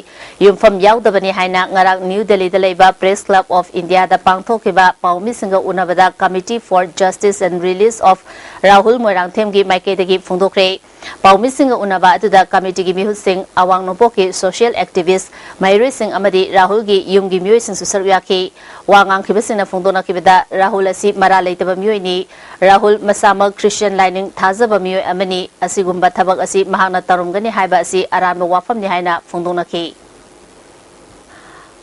ꯌꯨꯝꯐꯝ ꯌꯥꯎꯗꯕꯅꯤ ꯍꯥꯏꯅ ꯉꯔꯥꯡ New Delhi ꯗ ꯂꯩꯕ Press Club of India ꯗ ꯄꯥꯡꯊꯣꯛꯈꯤꯕ ꯄꯥꯎꯃꯤꯁꯤꯡꯒ ꯎꯅꯕꯗ Committee for Justice and Release of Rahul ꯃꯣꯏꯔꯥꯡꯊꯦꯝꯒꯤ ꯃꯥꯏꯀꯩꯗꯒꯤ ꯐꯣꯡꯗꯣꯛꯈ꯭ꯔꯦ꯫ ꯄꯥꯎꯃꯤꯁꯤꯡꯒ ꯎꯅꯕ ꯑꯗꯨꯗ committee ꯒꯤ ꯃꯤꯍꯨꯠꯁꯤꯡ, ꯑꯋꯥꯡ ꯅꯣꯡꯄꯣꯛꯀꯤ social activist, ꯃꯍꯩꯔꯣꯏꯁꯤꯡ ꯑꯃꯗꯤ ꯔꯥꯍꯨꯜꯒꯤ ꯌꯨꯝꯒꯤ ꯃꯤꯑꯣꯏꯁꯤꯡꯁꯨ ꯁꯔꯨꯛ ꯌꯥꯈꯤ꯫ ꯋꯥ ꯉꯥꯡꯈꯤꯕꯁꯤꯡꯅ ꯐꯣꯡꯗꯣꯛꯅꯈꯤꯕꯗ, ꯔꯥꯍꯨꯜ ꯑꯁꯤ ꯃꯔꯥꯜ ꯂꯩꯇꯕ ꯃꯤꯑꯣꯏꯅꯤ꯫ ꯔꯥꯍꯨꯜ ꯃꯁꯥꯃꯛ Christian ꯂꯥꯏꯅꯤꯡ ꯊꯥꯖꯕ ꯃꯤꯑꯣꯏ ꯑꯃꯅꯤ꯫ ꯑꯁꯤꯒꯨꯝꯕ ꯊꯕꯛ ꯑꯁꯤ ꯃꯍꯥꯛꯅ ꯇꯧꯔꯝꯒꯅꯤ ꯍꯥꯏꯕ ꯑꯁꯤ ꯑꯔꯥꯟꯕ ꯋꯥꯐꯝꯅꯤ ꯍꯥꯏꯅ ꯐꯣꯡꯗꯣꯛꯅꯈꯤ꯫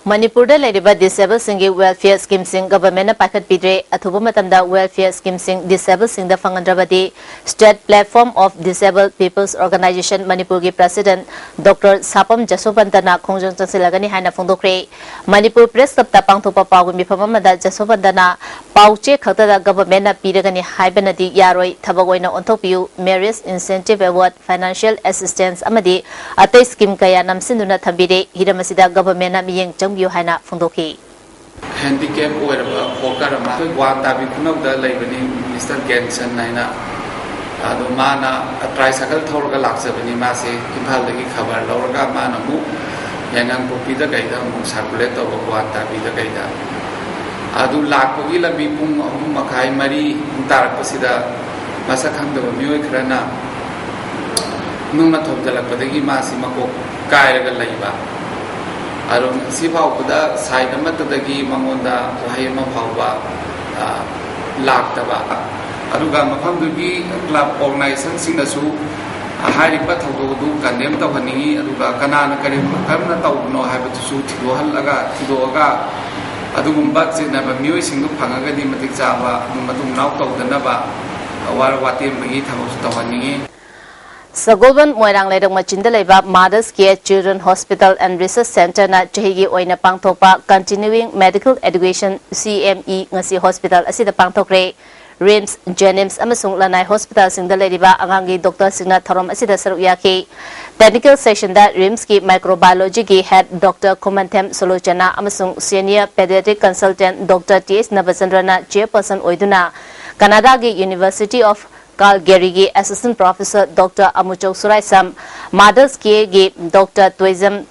ꯃꯅꯤꯄꯨꯔꯗ ꯂꯩꯔꯤꯕ disabled ꯁꯤꯡꯒꯤ welfare scheme ꯁꯤꯡ government ꯅ ꯄꯥꯏꯈꯠꯄꯤꯗ꯭ꯔꯦ꯫ ꯑꯊꯨꯕ ꯃꯇꯝꯗ welfare scheme ꯁꯤꯡ disabled ꯁꯤꯡꯗ ꯐꯪꯍꯟꯗ꯭ꯔꯕꯗꯤ State Platform of Disabled People's Organization ꯃꯅꯤꯄꯨꯔꯒꯤ president Doctor ꯁꯥꯄꯝ ꯖꯁꯣꯕꯟꯇꯅ ꯈꯣꯡꯖꯪ ꯆꯪꯁꯤꯜꯂꯒꯅꯤ ꯍꯥꯏꯅ ꯐꯣꯡꯗꯣꯛꯈ꯭ꯔꯦ꯫ ꯃꯅꯤꯄꯨꯔ Press Club ꯇ ꯄꯥꯡꯊꯣꯛꯄ ꯄꯥꯎꯒꯤ ꯃꯤꯐꯝ ꯑꯃꯗ ꯖꯁꯣꯕꯟꯇꯅ ꯄꯥꯎ ꯆꯦ ꯈꯛꯇꯗ government ꯅ ꯄꯤꯔꯒꯅꯤ ꯍꯥꯏꯕꯅꯗꯤ ꯌꯥꯔꯣꯏ, ꯊꯕꯛ ꯑꯣꯏꯅ ꯑꯣꯟꯊꯣꯛꯄꯤꯌꯨ, marriage incentive award, financial assistance ꯑꯃꯗꯤ ꯑꯇꯩ scheme ꯀꯌꯥ ꯅꯝꯁꯤꯟꯗꯨꯅ ꯊꯝꯕꯤꯔꯦ꯫ ꯍꯤꯔꯝ ꯑꯁꯤꯗ government ꯅ ꯃꯤꯠꯌꯦꯡ ꯆꯪꯕꯤꯌꯨ ꯍꯥꯏꯅ ꯐꯣꯡꯗꯣꯛꯈꯤ꯫ Handicap ꯑꯣꯏꯔꯕ hawker ꯑꯃ ꯑꯩꯈꯣꯏ ꯒ꯭ꯋꯥꯟ ꯇꯥꯕꯤ ꯈꯨꯅꯧꯗ ꯂꯩꯕꯅꯤ, Mister ꯒꯦꯟꯁꯟ ꯍꯥꯏꯅ꯫ ꯑꯗꯣ ꯃꯥꯅ tricycle ꯊꯧꯔꯒ ꯂꯥꯛꯆꯕꯅꯤ꯫ ꯃꯥꯁꯦ ꯏꯝꯐꯥꯜꯗꯒꯤ ꯈꯕꯔ ꯂꯧꯔꯒ ꯃꯥꯅ ꯑꯃꯨꯛ ꯌꯥꯏꯉꯪꯄꯣꯛꯄꯤꯗ ꯀꯩꯗ ꯑꯃꯨꯛ circulate ꯇꯧꯕ, ꯒ꯭ꯋꯥꯟ ꯇꯥꯕꯤꯗ ꯀꯩꯗ꯫ ꯑꯗꯨ ꯂꯥꯛꯄꯒꯤ ꯂꯝꯕꯤ ꯄꯨꯡ ꯑꯍꯨꯝ ꯃꯈꯥꯏ, ꯃꯔꯤ ꯄꯨꯡ ꯇꯥꯔꯛꯄꯁꯤꯗ ꯃꯁꯛ ꯈꯪꯗꯕ ꯃꯤꯑꯣꯏ ꯈꯔꯅ ꯅꯨꯡꯅ ꯊꯣꯝꯖꯤꯜꯂꯛꯄꯗꯒꯤ ꯃꯥꯁꯤ ꯃꯀꯣꯛ ꯀꯥꯏꯔꯒ ꯂꯩꯕ꯫ ꯑꯗꯣ ꯉꯁꯤ ꯐꯥꯎꯕꯗ side ꯑꯃꯠꯇꯗꯒꯤ ꯃꯉꯣꯟꯗ ꯋꯥꯍꯩ ꯑꯃ ꯐꯥꯎꯕ, ꯑ, ꯂꯥꯛꯇꯕ꯫ ꯑꯗꯨꯒ ꯃꯐꯝꯗꯨꯒꯤ club organization ꯁꯤꯡꯅꯁꯨ ꯍꯥꯏꯔꯤꯕ ꯊꯧꯗꯣꯛ ꯑꯗꯨ condemn ꯇꯧꯍꯟꯅꯤꯡꯏ, ꯑꯗꯨꯒ ꯀꯅꯥꯅ ꯀꯔꯤ, ꯀꯔꯝꯅ ꯇꯧꯕꯅꯣ ꯍꯥꯏꯕꯗꯨꯁꯨ ꯊꯤꯗꯣꯛꯍꯜꯂꯒ, ꯊꯤꯗꯣꯛꯑꯒ ꯑꯗꯨꯒꯨꯝꯕ ꯆꯤꯡꯅꯕ ꯃꯤꯑꯣꯏꯁꯤꯡꯗꯨ ꯐꯪꯉꯒꯗꯤ ꯃꯇꯤꯛ ꯆꯥꯕ ꯃꯇꯨꯡ ꯃꯅꯥꯎ ꯇꯧꯗꯅꯕ ꯋꯥꯔ ꯋꯥꯇꯦꯝꯕꯒꯤ ꯊꯕꯛꯁꯨ ꯇꯧꯍꯟꯅꯤꯡꯏ꯫ ꯁꯒꯣꯜꯕꯟ ꯃꯣꯏꯔꯥꯡ ꯂꯩꯔꯛ ꯃꯆꯤꯟꯗ ꯂꯩꯕ Mother's Care Children Hospital and Research Center ꯅ ꯆꯍꯤꯒꯤ ꯑꯣꯏꯅ ꯄꯥꯡꯊꯣꯛꯄ Continuing Medical Education, C M E, ꯉꯁꯤ hospital ꯑꯁꯤꯗ ꯄꯥꯡꯊꯣꯛꯈ꯭ꯔꯦ꯫ ꯔꯤꯝꯁ, ꯖꯦꯅꯤꯝꯁ ꯑꯃꯁꯨꯡ ꯂꯅꯥꯏ ꯍꯣꯁꯄꯤꯇꯥꯜꯁꯤꯡꯗ ꯂꯩꯔꯤꯕ ꯑꯉꯥꯡꯒꯤ ꯗꯣꯛꯇꯔꯁꯤꯡꯅ ꯊꯧꯔꯝ ꯑꯁꯤꯗ ꯁꯔꯨꯛ ꯌꯥꯈꯤ꯫ Technical sectionꯗ ꯔꯤꯝꯁꯀꯤ Microbiologyꯒꯤ head Doctor ꯈꯨꯃꯟꯊꯦꯝ ꯁꯣꯂꯣꯆꯅ ꯑꯃꯁꯨꯡ Senior Pediatric Consultant Doctor T S ꯅꯕꯆꯟꯗ꯭ꯔꯅ chairperson ꯑꯣꯏꯗꯨꯅ ꯀꯅꯥꯗꯥꯒꯤ University of Calgaryꯒꯤ Assistant Professor Doctor Amuchou ꯁꯨꯔꯥꯏꯁꯝ, Mothers Careꯒꯤ Doctor Toijam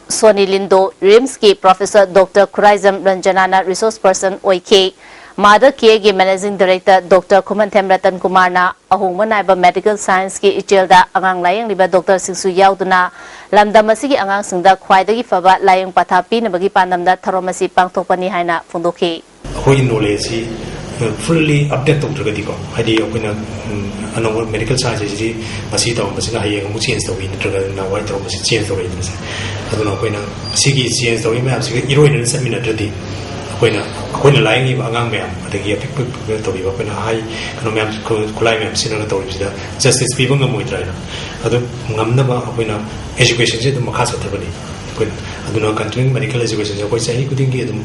ꯁꯣꯅꯤꯂꯤꯟꯗꯣ, ꯔꯤꯝꯁꯀꯤ Professor Doctor Khuraijam ꯔꯟꯖꯅꯥꯅ resource person ꯑꯣꯏꯈꯤ꯫ Mothers Careꯒꯤ Managing Director Doctor ꯈꯨꯃꯟꯊꯦꯝ ꯔꯇꯟ ꯀꯨꯃꯥꯔꯅ ꯑꯍꯣꯡꯕ ꯅꯥꯏꯕ medical scienceꯀꯤ ꯏꯆꯦꯜꯗ ꯑꯉꯥꯡ ꯂꯥꯌꯦꯡꯂꯤꯕ ꯗꯣꯛꯇꯔꯁꯤꯡꯁꯨ ꯌꯥꯎꯗꯨꯅ ꯂꯝꯗꯝ ꯑꯁꯤꯒꯤ ꯑꯉꯥꯡꯁꯤꯡꯗ ꯈ꯭ꯋꯥꯏꯗꯒꯤ ꯐꯕ ꯂꯥꯌꯦꯡ ꯄꯊꯥꯞ ꯄꯤꯅꯕꯒꯤ ꯄꯥꯟꯗꯝꯗ ꯊꯧꯔꯝ ꯑꯁꯤ ꯄꯥꯡꯊꯣꯛꯄꯅꯤ ꯍꯥꯏꯅ ꯐꯣꯡꯗꯣꯛꯈꯤ꯫ ꯑꯩꯈꯣꯏꯒꯤ knowledgeꯁꯤ fully update ꯇꯧꯗ꯭ꯔꯒꯗꯤꯀꯣ, ꯍꯥꯏꯗꯤ ꯑꯩꯈꯣꯏꯅ, ꯎꯝ, ꯑꯅꯧꯕ medical science ꯑꯁꯤꯗꯤ ꯉꯁꯤ ꯇꯧꯔꯝꯕꯁꯤꯅ ꯍꯌꯦꯡ ꯑꯃꯨꯛ change ꯇꯧꯏ, ꯅꯠꯇ꯭ꯔꯒ ꯅꯍꯥꯟꯋꯥꯏ ꯇꯧꯔꯝꯕꯁꯤ change ꯇꯧꯔꯛꯏꯗꯅ ꯁꯦ꯫ ꯑꯗꯨꯅ ꯑꯩꯈꯣꯏꯅ ꯁꯤꯒꯤ change ꯇꯧꯔꯤ ꯃꯌꯥꯝꯁꯤꯒ ꯏꯔꯣꯏꯅꯅ ꯆꯠꯃꯤꯟꯅꯗ꯭ꯔꯗꯤ ꯑꯩꯈꯣꯏꯅ, ꯑꯩꯈꯣꯏꯅ ꯂꯥꯌꯦꯡꯉꯤꯕ ꯑꯉꯥꯡ ꯃꯌꯥꯝ, ꯑꯗꯒꯤ ꯑꯄꯤꯛꯄ ꯄꯤꯛꯄ ꯇꯧꯔꯤꯕ ꯑꯩꯈꯣꯏꯅ ꯍꯥꯏ ꯀꯩꯅꯣ ꯃꯌꯥꯝ, ꯈꯨ-, ꯈꯨꯠꯂꯥꯏ ꯃꯌꯥꯝ ꯁꯤꯖꯤꯟꯅꯔꯒ ꯇꯧꯔꯤꯕꯁꯤꯗ justice ꯄꯤꯕ ꯉꯝꯃꯣꯏꯗ꯭ꯔꯥ ꯍꯥꯏꯅ꯫ ꯑꯗꯨ ꯉꯝꯅꯕ ꯑꯩꯈꯣꯏꯅ educationꯁꯦ ꯑꯗꯨꯝ ꯃꯈꯥ ꯆꯠꯊꯕꯅꯤ꯫ ꯑꯩꯈꯣꯏꯅ ꯑꯗꯨꯅ continuing medical educationꯁꯦ ꯑꯩꯈꯣꯏ ꯆꯍꯤ ꯈꯨꯗꯤꯡꯒꯤ ꯑꯗꯨꯝ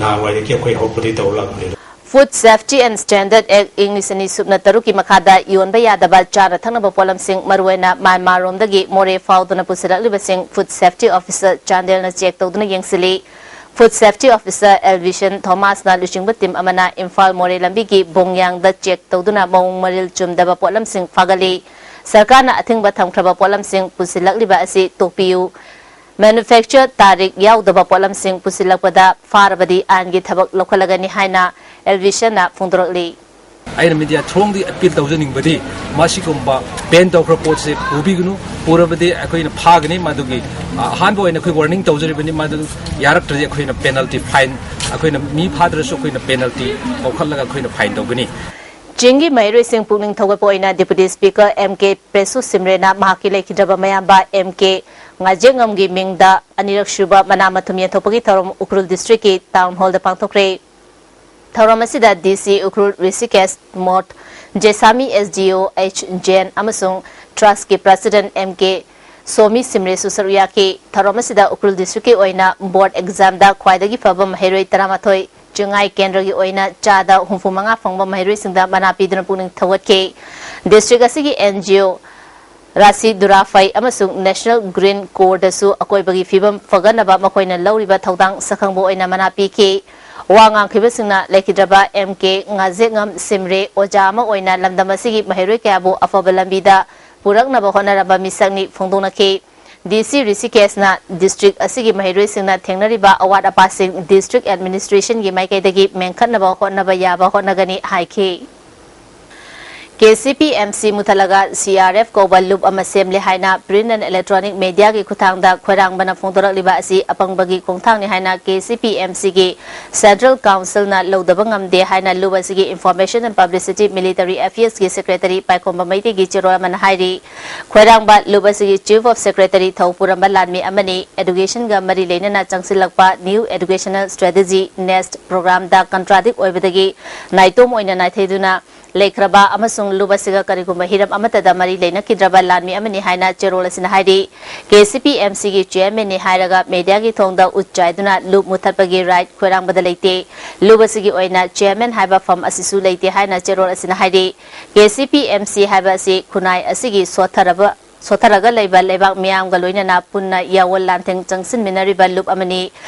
ꯅꯍꯥꯟꯋꯥꯏꯗꯒꯤ ꯑꯩꯈꯣꯏ ꯍꯧꯔꯛꯄꯗꯒꯤ ꯇꯧꯔ ꯂꯥꯛꯄꯅꯦ꯫ Food Safety and Standard Act ꯏꯪ ꯂꯤꯁꯤꯡ ꯑꯅꯤ ꯁꯨꯞꯅ ꯇꯔꯨꯛꯀꯤ ꯃꯈꯥꯗ ꯌꯣꯟꯕ ꯌꯥꯗꯕ ꯆꯥꯅ ꯊꯛꯅꯕ ꯄꯣꯠꯂꯝꯁꯤꯡ, ꯃꯔꯨꯑꯣꯏꯅ ꯃ꯭ꯌꯥꯟꯃꯥꯔꯔꯣꯝꯗꯒꯤ ꯃꯣꯔꯦ ꯐꯥꯎꯗꯨꯅ ꯄꯨꯁꯤꯜꯂꯛꯂꯤꯕꯁꯤꯡ Food Safety Officer ꯆꯥꯟꯗꯦꯜꯅ check ꯇꯧꯗꯨꯅ ꯌꯦꯡꯁꯤꯜꯂꯤ꯫ Food Safety Officer ꯑꯦꯜꯕꯤꯁꯟ ꯊꯣꯃꯥꯁꯅ ꯂꯨꯆꯤꯡꯕ team ꯑꯃꯅ ꯏꯝꯐꯥꯜ ꯃꯣꯔꯦ ꯂꯝꯕꯤꯒꯤ ꯕꯣꯡꯌꯥꯡꯗ check ꯇꯧꯗꯨꯅ ꯃꯑꯣꯡ ꯃꯔꯤꯜ ꯆꯨꯝꯗꯕ ꯄꯣꯠꯂꯝꯁꯤꯡ ꯐꯥꯒꯠꯂꯤ꯫ ꯁꯔꯀꯥꯔꯅ ꯑꯊꯤꯡꯕ ꯊꯝꯈ꯭ꯔꯕ ꯄꯣꯠꯂꯝꯁꯤꯡ ꯄꯨꯁꯤꯜꯂꯛꯂꯤꯕ ꯑꯁꯤ ꯇꯣꯛꯄꯤꯌꯨ꯫ Manufacture ꯇꯥꯔꯤꯛ ꯌꯥꯎꯗꯕ ꯄꯣꯠꯂꯝꯁꯤꯡ ꯄꯨꯁꯤꯜꯂꯛꯄꯗ ꯐꯥꯔꯕꯗꯤ ꯑꯥꯏꯟꯒꯤ ꯊꯕꯛ ꯂꯧꯈꯠꯂꯒꯅꯤ ꯍꯥꯏꯅ ꯑꯦꯜꯕꯤꯁꯟꯅ ꯐꯣꯡꯗꯣꯔꯛꯂꯤ꯫ ꯑꯩꯅ media throughꯗꯒꯤ appeal ꯇꯧꯖꯅꯤꯡꯕꯗꯤ ꯃꯁꯤꯒꯨꯝꯕ ban ꯇꯧꯈ꯭ꯔ ꯄꯣꯠꯁꯦ ꯄꯨꯕꯤꯒꯅꯨ, ꯄꯨꯔꯕꯗꯤ ꯑꯩꯈꯣꯏꯅ ꯐꯥꯒꯅꯤ꯫ ꯃꯗꯨꯒꯤ, ꯑ, ꯑꯍꯥꯟꯕ ꯑꯣꯏꯅ ꯑꯩꯈꯣꯏ warning ꯇꯧꯖꯔꯤꯕꯅꯤ꯫ ꯃꯗꯨ ꯌꯥꯔꯛꯇ꯭ꯔꯗꯤ ꯑꯩꯈꯣꯏꯅ penalty, fine, ꯑꯩꯈꯣꯏꯅ ꯃꯤ ꯐꯥꯗ꯭ꯔꯁꯨ ꯑꯩꯈꯣꯏꯅ penalty ꯂꯧꯈꯠꯂꯒ ꯑꯩꯈꯣꯏꯅ fine ꯇꯧꯒꯅꯤ꯫ ꯆꯤꯡꯒꯤ ꯃꯍꯩꯔꯣꯏꯁꯤꯡ ꯄꯨꯛꯅꯤꯡ ꯊꯧꯒꯠꯄ ꯑꯣꯏꯅ Deputy Speaker ꯑꯦꯝ ꯀꯦ ꯄ꯭ꯔꯦꯁꯨ ꯁꯤꯝꯔꯦꯅ ꯃꯍꯥꯛꯀꯤ ꯂꯩꯈꯤꯗ꯭ꯔꯕ ꯃꯌꯥꯝꯕ ꯑꯦꯝ ꯀꯦ ꯉꯥꯖꯦꯛꯉꯝꯒꯤ ꯃꯤꯡꯗ ꯑꯅꯤꯔꯛ ꯁꯨꯕ ꯃꯅꯥ ꯃꯊꯨꯝ ꯌꯦꯟꯊꯣꯛꯄꯒꯤ ꯊꯧꯔꯝ ꯎꯈ꯭ꯔꯨꯜ districtꯀꯤ Town Hallꯗ ꯄꯥꯡꯊꯣꯛꯈ꯭ꯔꯦ꯫ ꯊꯧꯔꯝ ꯑꯁꯤꯗ ꯗꯤ ꯁꯤ ꯎꯈ꯭ꯔꯨꯜ ꯔꯤꯁꯤꯀꯦꯁ ꯃꯣꯠ ꯖꯦꯁꯥꯃꯤ, ꯑꯦꯁ ꯗꯤ ꯑꯣ ꯑꯩꯆ ꯖꯦꯟ ꯑꯃꯁꯨꯡ trustꯀꯤ President ꯑꯦꯝ ꯀꯦ ꯁꯣꯃꯤ ꯁꯤꯝꯔꯦꯁꯨ ꯁꯔꯨꯛ ꯌꯥꯈꯤ꯫ ꯊꯧꯔꯝ ꯑꯁꯤꯗ ꯎꯈ꯭ꯔꯨꯜ districtꯀꯤ ꯑꯣꯏꯅ board examꯗ ꯈ꯭ꯋꯥꯏꯗꯒꯤ ꯐꯕ ꯃꯍꯩꯔꯣꯏ ꯇꯔꯥꯃꯥꯊꯣꯏ ꯆꯤꯡꯉꯥꯏ ꯀꯦꯟꯗ꯭ꯔꯒꯤ ꯑꯣꯏꯅ ꯆꯥꯗ ꯍꯨꯝꯐꯨ ꯃꯉꯥ ꯐꯪꯕ ꯃꯍꯩꯔꯣꯏꯁꯤꯡꯗ ꯃꯅꯥ ꯄꯤꯗꯨꯅ ꯄꯨꯛꯅꯤꯡ ꯊꯧꯒꯠꯈꯤ꯫ ꯗꯤꯁꯇ꯭ꯔꯤꯛ ꯑꯁꯤꯒꯤ NGO ꯔꯥꯁꯤ ꯗꯨꯔꯥꯐꯩ ꯑꯃꯁꯨꯡ National Green Corps ꯗꯁꯨ ꯑꯀꯣꯏꯕꯒꯤ ꯐꯤꯕꯝ ꯐꯒꯠꯅꯕ ꯃꯈꯣꯏꯅ ꯂꯧꯔꯤꯕ ꯊꯧꯗꯥꯡ ꯁꯛꯈꯪꯕ ꯑꯣꯏꯅ ꯃꯅꯥ ꯄꯤꯈꯤ꯫ ꯋꯥ ꯉꯥꯡꯈꯤꯕꯁꯤꯡꯅ ꯂꯩꯈꯤꯗ꯭ꯔꯕ M K ꯉꯥꯖꯦꯛꯉꯝ ꯁꯤꯝꯔꯦ ꯑꯣꯖꯥ ꯑꯃ ꯑꯣꯏꯅ ꯂꯝꯗꯝ ꯑꯁꯤꯒꯤ ꯃꯍꯩꯔꯣꯏ ꯀꯌꯥꯕꯨ ꯑꯐꯕ ꯂꯝꯕꯤꯗ ꯄꯨꯔꯛꯅꯕ ꯍꯣꯠꯅꯔꯝꯕ ꯃꯤꯁꯛꯅꯤ ꯐꯣꯡꯗꯣꯛꯅꯈꯤ꯫ DC ꯔꯤꯁꯤꯀꯦꯁꯅ ꯗꯤꯁꯇ꯭ꯔꯤꯛ ꯑꯁꯤꯒꯤ ꯃꯍꯩꯔꯣꯏꯁꯤꯡꯅ ꯊꯦꯡꯅꯔꯤꯕ ꯑꯋꯥꯠ ꯑꯄꯥꯁꯤꯡ ꯗꯤꯁꯇ꯭ꯔꯤꯛ ꯑꯦꯗꯃꯤꯅꯤꯁꯇ꯭ꯔꯦꯁꯟꯒꯤ ꯃꯥꯏꯀꯩꯗꯒꯤ ꯃꯦꯟꯈꯠꯅꯕ ꯍꯣꯠꯅꯕ ꯌꯥꯕ ꯍꯣꯠꯅꯒꯅꯤ ꯍꯥꯏꯈꯤ꯫ KCPMC ꯃꯨꯊꯠꯂꯒ CRF ꯀꯧꯕ ꯂꯨꯞ ꯑꯃ ꯁꯦꯝꯂꯦ ꯍꯥꯏꯅ print and electronic media ꯒꯤ ꯈꯨꯠꯊꯥꯡꯗ ꯈꯣꯏꯔꯥꯡꯕꯅ ꯐꯣꯡꯗꯣꯔꯛꯂꯤꯕ ꯑꯁꯤ ꯑꯄꯪꯕꯒꯤ ꯈꯣꯡꯊꯥꯡꯅꯤ ꯍꯥꯏꯅ KCPMC ꯒꯤ Central Council ꯅ ꯂꯧꯗꯕ ꯉꯝꯗꯦ ꯍꯥꯏꯅ ꯂꯨꯞ ꯑꯁꯤꯒꯤ Information and Publicity Military Affairs ꯀꯤ Secretary ꯄꯥꯏꯈꯣꯝꯕ ꯃꯩꯇꯩꯒꯤ ꯆꯦꯔꯣꯜ ꯑꯃꯅ ꯍꯥꯏꯔꯤ꯫ ꯈꯣꯏꯔꯥꯡꯕ ꯂꯨꯞ ꯑꯁꯤꯒꯤ Chief of Secretary ꯊꯧ ꯄꯨꯔꯝꯕ ꯂꯥꯟꯃꯤ ꯑꯃꯅꯤ꯫ Education ꯒ ꯃꯔꯤ ꯂꯩꯅꯅ ꯆꯪꯁꯤꯜꯂꯛꯄ New Educational Strategy, NEST program ꯗ contradict ꯑꯣꯏꯕꯗꯒꯤ ꯅꯥꯏꯇꯣꯝ ꯑꯣꯏꯅ ꯅꯥꯏꯊꯩꯗꯨꯅ ꯂꯩꯈ꯭ꯔꯕ ꯑꯃꯁꯨꯡ ꯂꯨꯞ ꯑꯁꯤꯒ ꯀꯔꯤꯒꯨꯝꯕ ꯍꯤꯔꯝ ꯑꯃꯠꯇꯗ ꯃꯔꯤ ꯂꯩꯅꯈꯤꯗ꯭ꯔꯕ ꯂꯥꯟꯃꯤ ꯑꯃꯅꯤ ꯍꯥꯏꯅ ꯆꯦꯔꯣꯜ ꯑꯁꯤꯅ ꯍꯥꯏꯔꯤ꯫ KCPMC ꯒꯤ chairman ꯅꯤ ꯍꯥꯏꯔꯒ media ꯒꯤ ꯊꯣꯡꯗ ꯎꯠ ꯆꯥꯏꯗꯨꯅ ꯂꯨꯞ ꯃꯨꯊꯠꯄꯒꯤ right ꯈꯣꯏꯔꯥꯡꯕꯗ ꯂꯩꯇꯦ꯫ ꯂꯨꯞ ꯑꯁꯤꯒꯤ ꯑꯣꯏꯅ chairman ꯍꯥꯏꯕ ꯐꯝ ꯑꯁꯤꯁꯨ ꯂꯩꯇꯦ ꯍꯥꯏꯅ ꯆꯦꯔꯣꯜ ꯑꯁꯤꯅ ꯍꯥꯏꯔꯤ꯫ KCPMC ꯍꯥꯏꯕ ꯑꯁꯤ ꯈꯨꯟꯅꯥꯏ ꯑꯁꯤꯒꯤ ꯁꯣꯠꯊꯔꯕ ꯁꯣꯠꯊꯔꯒ ꯂꯩꯕ ꯂꯩꯕꯥꯛ ꯃꯤꯌꯥꯝꯒ ꯂꯣꯏꯅꯅ ꯄꯨꯟꯅ ꯌꯥꯑꯣꯜ ꯂꯥꯟꯊꯦꯡ ꯆꯪꯁꯤꯟꯃꯤꯟꯅꯔꯤꯕ ꯂꯨꯞ ꯑꯃꯅꯤ꯫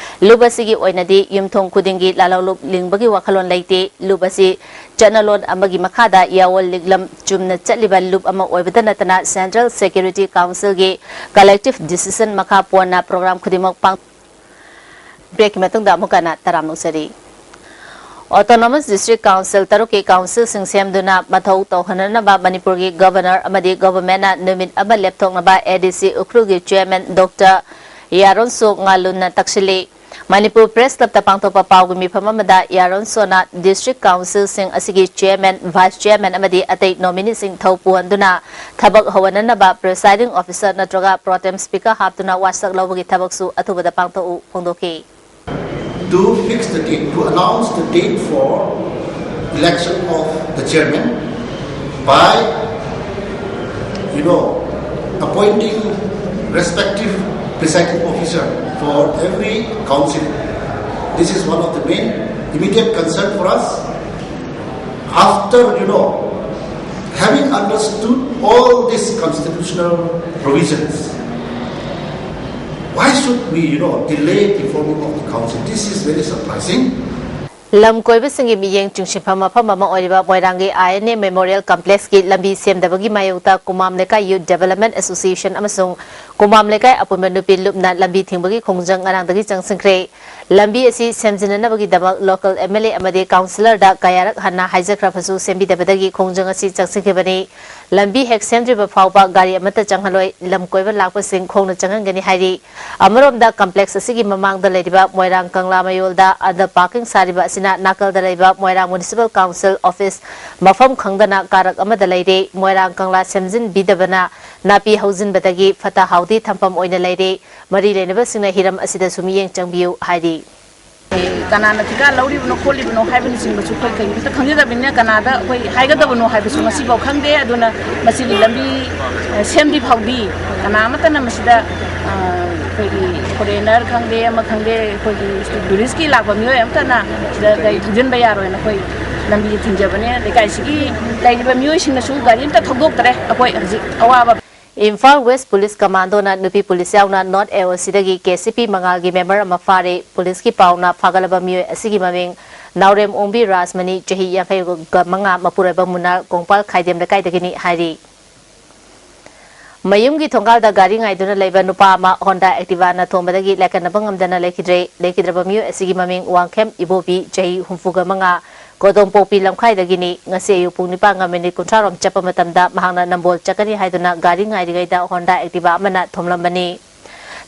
ꯂꯨꯞ ꯑꯁꯤꯒꯤ ꯑꯣꯏꯅꯗꯤ ꯌꯨꯝꯊꯣꯡ ꯈꯨꯗꯤꯡꯒꯤ ꯂꯥꯂꯣꯡꯂꯨꯞ ꯂꯤꯡꯕꯒꯤ ꯋꯥꯈꯜꯂꯣꯟ ꯂꯩꯇꯦ꯫ ꯂꯨꯞ ꯑꯁꯤ ꯆꯠꯅꯂꯣꯟ ꯑꯃꯒꯤ ꯃꯈꯥꯗ ꯌꯥꯑꯣꯜ ꯂꯤꯛꯂꯝ ꯆꯨꯝꯅ ꯆꯠꯂꯤꯕ ꯂꯨꯞ ꯑꯃ ꯑꯣꯏꯕꯇ ꯅꯠꯇꯅ Central Security Council ꯒꯤ collective decision ꯃꯈꯥ ꯄꯣꯟꯅ program ꯈꯨꯗꯤꯡꯃꯛ ꯄꯥꯡ-, break ꯀꯤ ꯃꯇꯨꯡꯗ ꯑꯃꯨꯛ ꯍꯟꯅ ꯇꯔꯥꯝꯅ ꯑꯣꯛꯆꯔꯤ꯫ Autonomous District Council ꯇꯔꯨꯛꯀꯤ council ꯁꯤꯡ ꯁꯦꯝꯗꯨꯅ ꯃꯊꯧ ꯇꯧꯍꯟꯅꯅꯕ ꯃꯅꯤꯄꯨꯔꯒꯤ Governor ꯑꯃꯗꯤ Government ꯅ ꯅꯨꯃꯤꯠ ꯑꯃ ꯂꯦꯞꯊꯣꯛꯅꯕ ADC ꯎꯈ꯭ꯔꯨꯜꯒꯤ Chairman Doctor ꯌꯥꯔꯣꯟꯁꯣ ꯉꯥꯂꯨꯟꯅ ꯇꯛꯁꯤꯜꯂꯤ꯫ Manipur Press Club ꯇ ꯄꯥꯡꯊꯣꯛꯄ ꯄꯥꯎꯒꯤ ꯃꯤꯐꯝ ꯑꯃꯗ ꯌꯥꯔꯣꯟꯁꯣꯅ District Council ꯁꯤꯡ ꯑꯁꯤꯒꯤ Chairman, Vice Chairman ꯑꯃꯗꯤ ꯑꯇꯩ nominee ꯁꯤꯡ ꯊꯧ ꯄꯨꯍꯟꯗꯨꯅ ꯊꯕꯛ ꯍꯧꯍꯟꯅꯅꯕ Presiding Officer ꯅꯠꯇ꯭ꯔꯒ Pro Tem Speaker ꯍꯥꯞꯇꯨꯅ ꯋꯥꯁꯛ ꯂꯧꯕꯒꯤ ꯊꯕꯛꯁꯨ ꯑꯊꯨꯕꯗ ꯄꯥꯡꯊꯣꯛꯎ ꯐꯣꯡꯗꯣꯛꯈꯤ꯫ To fix the date, to announce the date for election of the chairman by, you know, appointing respective presiding officer for every council. This is one of the main Immediate concern for us, after, you know, having understood all these constitutional provisions, why should we, you know, delay the forming of the council? This is very surprising. ꯂꯝ ꯀꯣꯏꯕꯁꯤꯡꯒꯤ ꯃꯤꯠꯌꯦꯡ ꯆꯤꯡꯁꯤꯟꯐꯝ ꯃꯐꯝ ꯑꯃ ꯑꯣꯏꯔꯤꯕ ꯃꯣꯏꯔꯥꯡꯒꯤ ꯑꯥꯏ N A memorial ꯀꯝꯄ꯭ꯂꯦꯛꯁꯀꯤ ꯂꯝꯕꯤ ꯁꯦꯝꯗꯕꯒꯤ ꯃꯥꯌꯣꯛꯇ ꯀꯨꯃꯥꯝ ꯂꯩꯀꯥꯏ ꯌꯨꯠ ꯗꯦꯕꯂꯞꯃꯦꯟ ꯑꯦꯁꯣꯁꯤꯌꯦꯁꯟ ꯑꯃꯁꯨꯡ ꯀꯨꯃꯥꯝ ꯂꯩꯀꯥꯏ ꯑꯄꯨꯟꯕ ꯅꯨꯄꯤ ꯂꯨꯞꯅ ꯂꯝꯕꯤ ꯊꯤꯡꯕꯒꯤ ꯈꯣꯡꯖꯪ ꯉꯔꯥꯡꯗꯒꯤ ꯆꯪꯁꯤꯟꯈ꯭ꯔꯦ꯫ ꯂꯝꯕꯤ ꯑꯁꯤ ꯁꯦꯝꯖꯤꯟꯅꯅꯕꯒꯤꯗꯃꯛ ꯂꯣꯀꯦꯜ ꯑꯦꯝ ꯑꯦꯜ ꯑꯦ ꯑꯃꯗꯤ ꯀꯥꯎꯟꯁꯤꯂꯔꯗ ꯀꯌꯥꯔꯛ ꯍꯟꯅ ꯍꯥꯏꯖꯈ꯭ꯔꯕꯁꯨ ꯁꯦꯝꯕꯤꯗꯕꯗꯒꯤ ꯈꯣꯡꯖꯪ ꯑꯁꯤ ꯆꯪꯁꯤꯟꯈꯤꯕꯅꯤ꯫ ꯂꯝꯕꯤ ꯍꯦꯛ ꯁꯦꯝꯗ꯭ꯔꯤꯕ ꯐꯥꯎꯕ ꯒꯥꯔꯤ ꯑꯃꯠꯇ ꯆꯪꯍꯜꯂꯣꯏ, ꯂꯝ ꯀꯣꯏꯕ ꯂꯥꯛꯄꯁꯤꯡ ꯈꯣꯡꯅ ꯆꯪꯍꯟꯒꯅꯤ ꯍꯥꯏꯔꯤ꯫ ꯑꯃꯔꯣꯝꯗ ꯀꯝꯄ꯭ꯂꯦꯛꯁ ꯑꯁꯤꯒꯤ ꯃꯃꯥꯡꯗ ꯂꯩꯔꯤꯕ ꯃꯣꯏꯔꯥꯡ ꯀꯪꯂꯥ ꯃꯌꯣꯜꯗ ꯑꯟꯗꯔ ꯄꯥꯔꯀꯤꯡ ꯁꯥꯔꯤꯕ ꯑꯁꯤꯅ ꯅꯥꯀꯜꯗ ꯂꯩꯕ ꯃꯣꯏꯔꯥꯡ ꯃ꯭ꯌꯨꯅꯤꯁꯤꯄꯥꯜ ꯀꯥꯎꯟꯁꯤꯜ ꯑꯣꯐꯤꯁ ꯃꯐꯝ ꯈꯪꯗꯅ ꯀꯥꯔꯛ ꯑꯃꯗ ꯂꯩꯔꯦ꯫ ꯃꯣꯏꯔꯥꯡ ꯀꯪꯂꯥ ꯁꯦꯝꯖꯤꯟꯕꯤꯗꯕꯅ ꯅꯥꯄꯤ ꯍꯧꯖꯤꯟꯕꯗꯒꯤ ꯐꯠꯇ ꯍꯥꯎꯗꯤ ꯊꯝꯐꯝ ꯑꯣꯏꯅ ꯂꯩꯔꯦ꯫ ꯃꯔꯤ ꯂꯩꯅꯕꯁꯤꯡꯅ ꯍꯤꯔꯝ ꯑꯁꯤꯗꯁꯨ ꯃꯤꯠꯌꯦꯡ ꯆꯪꯕꯤꯌꯨ ꯍꯥꯏꯔꯤ꯫ ꯀꯅꯥꯅ ꯊꯤꯀꯥ ꯂꯧꯔꯤꯕꯅꯣ ꯈꯣꯠꯂꯤꯕꯅꯣ ꯍꯥꯏꯕꯅꯆꯤꯡꯕꯁꯨ ꯑꯩꯈꯣꯏ ꯀꯔꯤꯝꯇ ꯈꯪꯖꯗꯕꯅꯤꯅ ꯀꯅꯥꯗ ꯑꯩꯈꯣꯏ ꯍꯥꯏꯒꯗꯕꯅꯣ ꯍꯥꯏꯕꯁꯨ ꯉꯁꯤꯐꯥꯎ ꯈꯪꯗꯦ꯫ ꯑꯗꯨꯅ ꯃꯁꯤꯒꯤ ꯂꯝꯕꯤ ꯁꯦꯝꯗ꯭ꯔꯤ ꯐꯥꯎꯗꯤ ꯀꯅꯥ ꯑꯃꯠꯇꯅ ꯃꯁꯤꯗ ꯑꯩꯈꯣꯏꯒꯤ ꯐꯣꯔꯦꯟꯅꯔ ꯈꯪꯗꯦ, ꯑꯃ ꯈꯪꯗꯦ, ꯑꯩꯈꯣꯏꯒꯤ ꯇꯨꯔꯤꯁꯀꯤ ꯂꯥꯛꯄ ꯃꯤꯑꯣꯏ ꯑꯃꯠꯇꯅ ꯁꯤꯗ ꯒꯥꯔꯤ ꯊꯧꯖꯤꯟꯕ ꯌꯥꯔꯣꯏꯅ ꯑꯩꯈꯣꯏ ꯂꯝꯕꯤ ꯊꯤꯡꯖꯕꯅꯦ꯫ ꯂꯩꯀꯥꯏꯁꯤꯒꯤ ꯂꯩꯔꯤꯕ ꯃꯤꯑꯣꯏꯁꯤꯡꯅꯁꯨ ꯒꯥꯔꯤ ꯑꯃꯠꯇ ꯊꯧꯗꯣꯛꯇꯔꯦ꯫ ꯑꯩꯈꯣꯏ ꯍꯧꯖꯤꯛ ꯑꯋꯥꯕ ꯏꯝꯐꯥꯜ ꯋꯦꯁ ꯄꯨꯂꯤꯁ ꯀꯃꯥꯟꯗꯣꯅ ꯅꯨꯄꯤ ꯄꯨꯂꯤꯁ ꯌꯥꯎꯅ ꯅꯣꯔꯠ ꯑꯦ ꯑꯣ ꯁꯤꯗꯒꯤ ꯀꯦ ꯁꯤ ꯄꯤ ꯃꯉꯥꯜꯒꯤ ꯃꯦꯝꯕꯔ ꯑꯃ ꯐꯥꯔꯦ꯫ ꯄꯨꯂꯤꯁꯀꯤ ꯄꯥꯎꯅ ꯐꯥꯒꯠꯂꯕ ꯃꯤꯑꯣꯏ ꯑꯁꯤꯒꯤ ꯃꯃꯤꯡ ꯅꯥꯎꯔꯦꯝ ꯑꯣꯡꯕꯤ ꯔꯥꯖꯃꯅꯤ, ꯆꯍꯤ ꯌꯥꯡꯈꯩꯒ ꯃꯉꯥ, ꯃꯄꯨꯔꯣꯏꯕ ꯃꯨꯅꯥꯜ, ꯀꯣꯡꯄꯥꯜ ꯈꯥꯏꯗꯦꯝ ꯂꯩꯀꯥꯏꯗꯒꯤꯅꯤ ꯍꯥꯏꯔꯤ꯫ ꯃꯌꯨꯝꯒꯤ ꯊꯣꯡꯒꯥꯜꯗ ꯒꯥꯔꯤ ꯉꯥꯏꯗꯨꯅ ꯂꯩꯕ ꯅꯨꯄꯥ ꯑꯃ ꯍꯣꯟꯗꯥ ꯑꯦꯛꯇꯤꯚꯥꯅ ꯊꯣꯝꯕꯗꯒꯤ ꯂꯥꯏꯀꯠꯅꯕ ꯉꯝꯗꯅ ꯂꯩꯈꯤꯗ꯭ꯔꯦ꯫ ꯂꯩꯈꯤꯗ꯭ꯔꯕ ꯃꯤꯑꯣꯏ ꯑꯁꯤꯒꯤ ꯃꯃꯤꯡ ꯋꯥꯡꯈꯦꯝ ꯏꯕꯣꯕꯤ, ꯆꯍꯤ ꯍꯨꯝꯐꯨꯒ ꯃꯉꯥ, ꯀꯣꯗꯣꯝꯄꯣꯛꯄꯤ ꯂꯝꯈꯥꯏꯗꯒꯤꯅꯤ꯫ ꯉꯁꯤ ꯑꯌꯨꯛ ꯄꯨꯡ ꯅꯤꯄꯥꯟꯒ ꯃꯤꯅꯤꯠ ꯀꯨꯟꯊ꯭ꯔꯥ ꯔꯣꯝ ꯆꯠꯄ ꯃꯇꯝꯗ ꯃꯍꯥꯛꯅ ꯅꯝꯕꯣꯜ ꯆꯠꯀꯅꯤ ꯍꯥꯏꯗꯨꯅ ꯒꯥꯔꯤ ꯉꯥꯏꯔꯤꯉꯩꯗ ꯍꯣꯟꯗꯥ ꯑꯦꯛꯇꯤꯚꯥ ꯑꯃꯅ ꯊꯣꯝꯂꯝꯕꯅꯤ꯫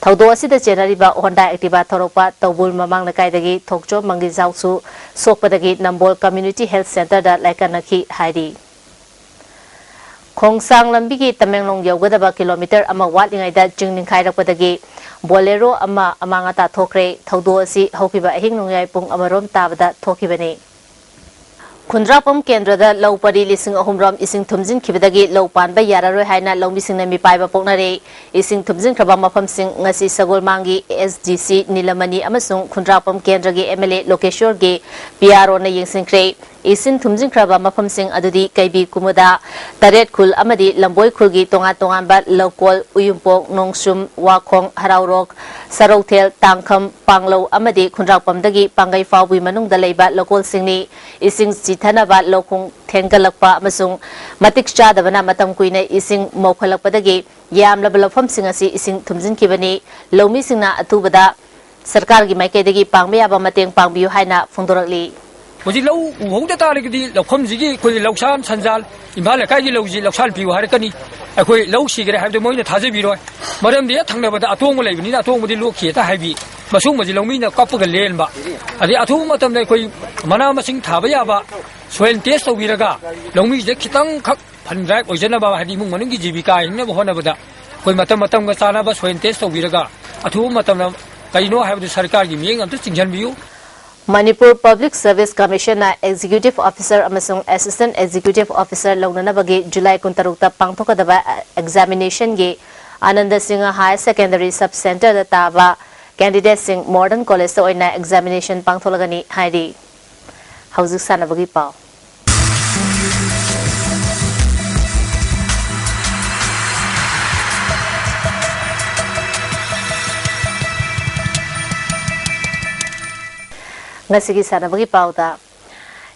ꯊꯧꯗꯣꯛ ꯑꯁꯤꯗ ꯆꯦꯟꯅꯔꯤꯕ ꯍꯣꯟꯗꯥ ꯑꯦꯛꯇꯤꯚꯥ ꯊꯧꯔꯛꯄ ꯇꯧꯕꯨꯜ ꯃꯃꯥꯡ ꯂꯩꯀꯥꯏꯗꯒꯤ ꯊꯣꯛꯆꯣꯝ ꯃꯪꯒꯤꯖꯥꯎꯁꯨ ꯁꯣꯛꯄꯗꯒꯤ ꯅꯝꯕꯣꯜ ꯀꯝꯃ꯭ꯌꯨꯅꯤꯇꯤ ꯍꯦꯜꯊ ꯁꯦꯟꯇꯔꯗ ꯂꯥꯏꯀꯠꯅꯈꯤ ꯍꯥꯏꯔꯤ꯫ ꯈꯣꯡꯁꯥꯡ ꯂꯝꯕꯤꯒꯤ ꯇꯃꯦꯡꯂꯣꯡ ꯌꯧꯒꯗꯕ ꯀꯤꯂꯣꯃꯤꯇꯔ ꯑꯃ ꯋꯥꯠꯂꯤꯉꯩꯗ ꯆꯤꯡ ꯅꯤꯡꯈꯥꯏꯔꯛꯄꯗꯒꯤ ꯕꯣꯂꯦꯔꯣ ꯑꯃ ꯑꯃꯥꯡ ꯑꯇꯥ ꯊꯣꯛꯈ꯭ꯔꯦ꯫ ꯊꯧꯗꯣꯛ ꯑꯁꯤ ꯍꯧꯈꯤꯕ ꯑꯍꯤꯡ ꯅꯣꯡꯌꯥꯏ ꯄꯨꯡ ꯑꯃꯔꯣꯝ ꯇꯥꯕꯗ ꯊꯣꯛꯈꯤꯕꯅꯤ꯫ ꯈꯨꯟꯗ꯭ꯔꯥꯛꯄꯝ ꯀꯦꯟꯗ꯭ꯔꯗ ꯂꯧ ꯄꯔꯤ ꯂꯤꯁꯤꯡ ꯑꯍꯨꯝ ꯔꯣꯝ ꯏꯁꯤꯡ ꯊꯨꯝꯖꯤꯟꯈꯤꯕꯗꯒꯤ ꯂꯧ ꯄꯥꯟꯕ ꯌꯥꯔꯔꯣꯏ ꯍꯥꯏꯅ ꯂꯧꯃꯤꯁꯤꯡꯅ ꯃꯤꯄꯥꯏꯕ ꯄꯣꯛꯅꯔꯦ꯫ ꯏꯁꯤꯡ ꯊꯨꯝꯖꯤꯟꯈ꯭ꯔꯕ ꯃꯐꯝꯁꯤꯡ ꯉꯁꯤ ꯁꯒꯣꯜꯃꯥꯡꯒꯤ S D C ꯅꯤꯂꯃꯅꯤ ꯑꯃꯁꯨꯡ ꯈꯨꯟꯗ꯭ꯔꯥꯛꯄꯝ ꯀꯦꯟꯗ꯭ꯔꯒꯤ M L A ꯂꯣꯀꯦꯁꯣꯔꯒꯤ P R O ꯅ ꯌꯦꯡꯁꯤꯟꯈ꯭ꯔꯦ꯫ ꯏꯁꯤꯡ ꯊꯨꯝꯖꯤꯟꯈ꯭ꯔꯕ ꯃꯐꯝꯁꯤꯡ ꯑꯗꯨꯗꯤ ꯀꯩꯕꯤ ꯀꯨꯃꯨꯗ, ꯇꯔꯦꯠ ꯈꯨꯜ ꯑꯃꯗꯤ ꯂꯝꯕꯣꯏ ꯈꯨꯜꯒꯤ ꯇꯣꯉꯥꯟ ꯇꯣꯉꯥꯟꯕ ꯂꯧꯀꯣꯜ, ꯎꯌꯨꯝꯄꯣꯛ, ꯅꯣꯡꯁꯨꯝ, ꯋꯥꯈꯣꯡ, ꯍꯔꯥꯎꯔꯣꯛ, ꯁꯔꯧꯊꯦꯜ, ꯇꯥꯡꯈꯝ, ꯄꯥꯡꯂꯧ ꯑꯃꯗꯤ ꯈꯨꯟꯗ꯭ꯔꯥꯛꯄꯝꯗꯒꯤ ꯄꯥꯡꯒꯩ ꯐꯥꯎꯕꯒꯤ ꯃꯅꯨꯡꯗ ꯂꯩꯕ ꯂꯧꯀꯣꯜꯁꯤꯡꯅꯤ꯫ ꯏꯁꯤꯡ ꯆꯤꯊꯅꯕ ꯂꯧꯈꯣꯡ ꯊꯦꯡꯒꯠꯂꯛꯄ ꯑꯃꯁꯨꯡ ꯃꯇꯤꯛ ꯆꯥꯗꯕꯅ ꯃꯇꯝ ꯀꯨꯏꯅ ꯏꯁꯤꯡ ꯃꯧꯈꯠꯂꯛꯄꯗꯒꯤ ꯌꯥꯝꯂꯕ ꯂꯧꯐꯝꯁꯤꯡ ꯑꯁꯤ ꯏꯁꯤꯡ ꯊꯨꯝꯖꯤꯟꯈꯤꯕꯅꯤ꯫ ꯂꯧꯃꯤꯁꯤꯡꯅ ꯑꯊꯨꯕꯗ ꯁꯔꯀꯥꯔꯒꯤ ꯃꯥꯏꯀꯩꯗꯒꯤ ꯄꯥꯡꯕ ꯌꯥꯕ ꯃꯇꯦꯡ ꯄꯥꯡꯕꯤꯌꯨ ꯍꯥꯏꯅ ꯐꯣꯡꯗꯣꯔꯛꯂꯤ꯫ ꯍꯧꯖꯤꯛ ꯂꯧ ꯎꯍꯧꯗ ꯇꯥꯔꯒꯗꯤ ꯂꯧꯐꯝꯁꯤꯒꯤ ꯑꯩꯈꯣꯏ ꯂꯧꯁꯥꯟ ꯁꯟꯖꯥꯜ, ꯏꯝꯐꯥꯜ ꯂꯩꯀꯥꯏꯒꯤ ꯂꯧꯁꯤ ꯂꯧꯁꯥꯟ ꯄꯤꯌꯨ ꯍꯥꯏꯔꯛꯀꯅꯤ꯫ ꯑꯩꯈꯣꯏ ꯂꯧ ꯁꯤꯈ꯭ꯔꯦ ꯍꯥꯏꯕꯗꯨ ꯃꯣꯏꯅ ꯊꯥꯖꯕꯤꯔꯣꯏ꯫ ꯃꯔꯝꯗꯤ ꯍꯦꯛ ꯊꯪꯅꯕꯗ ꯑꯇꯣꯡꯕ ꯂꯩꯕꯅꯤꯅ ꯑꯇꯣꯡꯕꯗꯤ ꯂꯣꯛꯈꯤ ꯍꯦꯛꯇ ꯍꯥꯏꯕꯤ꯫ ꯃꯁꯨꯝꯕꯁꯤ ꯂꯧꯃꯤꯅ ꯀꯞꯄꯒ ꯂꯦꯟꯕ꯫ ꯑꯗꯩ ꯑꯊꯨꯕ ꯃꯇꯝꯗ ꯑꯩꯈꯣꯏ ꯃꯅꯥ ꯃꯁꯤꯡ ꯊꯥꯕ ꯌꯥꯕ soil test ꯇꯧꯕꯤꯔꯒ ꯂꯧꯃꯤꯁꯤꯗ ꯈꯤꯇꯪꯈꯛ fund drive ꯑꯣꯏꯖꯅꯕ, ꯍꯥꯏꯗꯤ ꯏꯃꯨꯡ ꯃꯅꯨꯡꯒꯤ ꯖꯤꯕꯤꯀꯥ ꯍꯤꯡꯅꯕ ꯍꯣꯠꯅꯕꯗ ꯑꯩꯈꯣꯏ ꯃꯇꯝ ꯃꯇꯝꯒ ꯆꯥꯅꯕ soil test ꯇꯧꯕꯤꯔꯒ ꯑꯊꯨꯕ ꯃꯇꯝꯗ ꯀꯔꯤꯅꯣ ꯍꯥꯏꯕꯗꯨ ꯁꯔꯀꯥꯔꯒꯤ ꯃꯤꯠꯌꯦꯡ ꯑꯝꯇ ꯆꯤꯡꯁꯤꯟꯕꯤꯌꯨ꯫ ꯃꯅꯤꯄꯨꯔ Public Service Commission ꯅ Executive Officer ꯑꯃꯁꯨꯡ Assistant Executive Officer ꯂꯧꯅꯅꯕꯒꯤ ꯖꯨꯂꯥꯏ ꯀꯨꯟꯇꯔꯨꯛꯇ ꯄꯥꯡꯊꯣꯛꯀꯗꯕ examination ꯒꯤ Anand Singh Higher Secondary Sub Center ꯗ ꯇꯥꯕ candidate ꯁꯤꯡ Modern College ꯇ ꯑꯣꯏꯅ examination ꯄꯥꯡꯊꯣꯛꯂꯒꯅꯤ ꯍꯥꯏꯔꯤ꯫ ꯍꯧꯖꯤꯛ ꯁꯥꯟꯅꯕꯒꯤ ꯄꯥꯎ꯫ ꯉꯁꯤꯒꯤ ꯁꯥꯟꯅꯕꯒꯤ ꯄꯥꯎꯗ,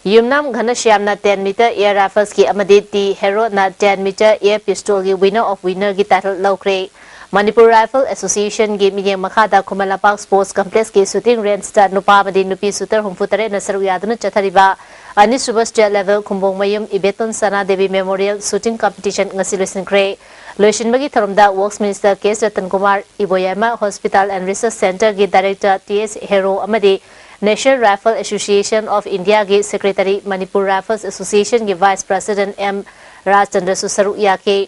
ꯌꯨꯝꯅꯥꯝ ꯘꯅꯁ꯭ꯌꯥꯝꯅ ten meter air rifles ꯀꯤ ꯑꯃꯗꯤ T ꯍꯦꯔꯣꯠꯅ ten meter air pistol ꯒꯤ winner of winner ꯒꯤ title ꯂꯧꯈ꯭ꯔꯦ꯫ ꯃꯅꯤꯄꯨꯔ Rifle Association ꯒꯤ ꯃꯤꯠꯌꯦꯡ ꯃꯈꯥꯗ ꯈꯨꯃꯟ ꯂꯝꯄꯥꯛ Sports Complex ꯀꯤ shooting range ꯇ ꯅꯨꯄꯥ ꯑꯃꯗꯤ ꯅꯨꯄꯤ shooter ꯍꯨꯝꯐꯨ ꯇꯔꯦꯠꯅ ꯁꯔꯨꯛ ꯌꯥꯗꯨꯅ ꯆꯠꯊꯔꯤꯕ ꯑꯅꯤꯁꯨꯕ state level ꯈꯨꯝꯕꯣꯡꯃꯌꯨꯝ ꯏꯕꯦꯇꯣꯟ ꯁꯅꯥꯗꯦꯕꯤ Memorial Shooting Competition ꯉꯁꯤ ꯂꯣꯏꯁꯤꯟꯈ꯭ꯔꯦ꯫ ꯂꯣꯏꯁꯤꯟꯕꯒꯤ ꯊꯧꯔꯝꯗ Works Minister K S Ratan Kumar, Iboyaima Hospital and Research Center ꯒꯤ Director ꯇꯤ ꯑꯦꯁ ꯍꯦꯔꯣ ꯑꯃꯗꯤ National Rifle Association of India ꯒꯤ Secretary, ꯃꯅꯤꯄꯨꯔ Rifles Association ꯒꯤ Vice President ꯑꯦꯝ ꯔꯥꯖꯆꯟꯗ꯭ꯔꯁꯨ ꯁꯔꯨꯛ ꯌꯥꯈꯤ꯫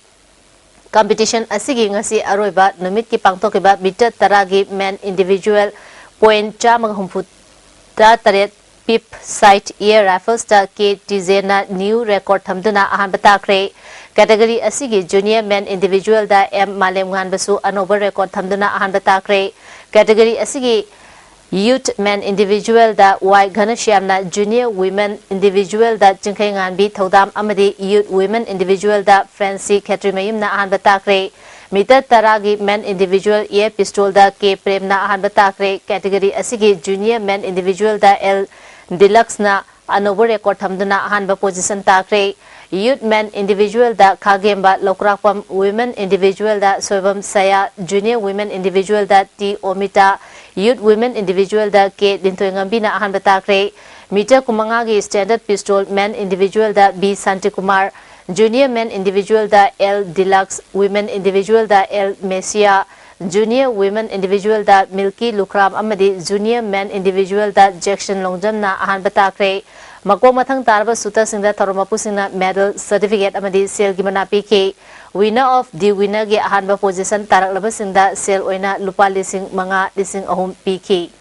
Competition ꯑꯁꯤꯒꯤ ꯉꯁꯤ ꯑꯔꯣꯏꯕ ꯅꯨꯃꯤꯠꯀꯤ ꯄꯥꯡꯊꯣꯛꯈꯤꯕ meter ꯇꯔꯥꯒꯤ men individual point ꯆꯥꯝꯃꯒ ꯍꯨꯝꯐꯨ ꯇꯔꯥ ꯇꯔꯦꯠ Pip Sight Air Riflesꯇ K ꯇꯤꯖꯦꯟꯅ new record ꯊꯝꯗꯨꯅ ꯑꯍꯥꯟꯕ ꯇꯥꯈ꯭ꯔꯦ꯫ Category ꯑꯁꯤꯒꯤ Junior Men Individualꯗ M ꯃꯥꯂꯦꯝꯉꯥꯟꯕꯁꯨ ꯑꯅꯧꯕ record ꯊꯝꯗꯨꯅ ꯑꯍꯥꯟꯕ ꯇꯥꯈ꯭ꯔꯦ꯫ Category ꯑꯁꯤꯒꯤ Youth Men Individualꯗ Y ꯘꯅꯁ꯭ꯌꯥꯝꯅ, Junior Women Individualꯗ ꯆꯤꯡꯈꯩꯉꯥꯟꯕꯤ ꯊꯧꯗꯥꯝ ꯑꯃꯗꯤ Youth Women Individualꯗ Francie ꯈꯦꯇ꯭ꯔꯤꯃꯌꯨꯝꯅ ꯑꯍꯥꯟꯕ ꯇꯥꯈ꯭ꯔꯦ꯫ Meter ꯇꯔꯥꯒꯤ Men Individual Air Pistolꯗ K ꯄ꯭ꯔꯦꯝꯅ ꯑꯍꯥꯟꯕ ꯇꯥꯈ꯭ꯔꯦ꯫ Category ꯑꯁꯤꯒꯤ Junior Men Individualꯗ L Deluxeꯅ ꯑꯅꯧꯕ record ꯊꯝꯗꯨꯅ ꯑꯍꯥꯟꯕ position ꯇꯥꯈ꯭ꯔꯦ꯫ Youth Men Individualꯗ ꯈꯥꯒꯦꯝꯕ ꯂꯧꯀ꯭ꯔꯥꯛꯄꯝ, Women Individualꯗ Soibam ꯁꯌꯥ, Junior Women Individualꯗ T ꯑꯣꯃꯤꯇꯥ, Youth Women Individualꯗ K ꯂꯤꯟꯊꯣꯏꯉꯝꯕꯤꯅ ꯑꯍꯥꯟꯕ ꯇꯥꯈ꯭ꯔꯦ꯫ Meter ꯀꯨꯟꯃꯉꯥꯒꯤ Standard Pistol Men Individualꯗ B Shantikumar, Junior Men Individualꯗ L Deluxe, Women Individualꯗ L ꯃꯦꯁꯤꯌꯥ, Junior Women Individualꯗ Milky ꯂꯨꯈ꯭ꯔꯥꯝ ꯑꯃꯗꯤ Junior Men Individualꯗ Jackson ꯂꯣꯡꯖꯝꯅ ꯑꯍꯥꯟꯕ ꯇꯥꯈ꯭ꯔꯦ꯫ ꯃꯀꯣꯛ ꯃꯊꯪ ꯇꯥꯔꯕ shooterꯁꯤꯡꯗ ꯊꯧꯔꯝ ꯃꯄꯨꯁꯤꯡꯅ medal, certificate ꯑꯃꯗꯤ ꯁꯦꯜꯒꯤ ꯃꯅꯥ ꯄꯤꯈꯤ꯫ Winner of the winnerꯒꯤ ꯑꯍꯥꯟꯕ position ꯇꯥꯔꯛꯂꯕꯁꯤꯡꯗ ꯁꯦꯜ ꯑꯣꯏꯅ ꯂꯨꯄꯥ ꯂꯤꯁꯤꯡ ꯃꯉꯥ, ꯂꯤꯁꯤꯡ ꯑꯍꯨꯝ ꯄꯤꯈꯤ꯫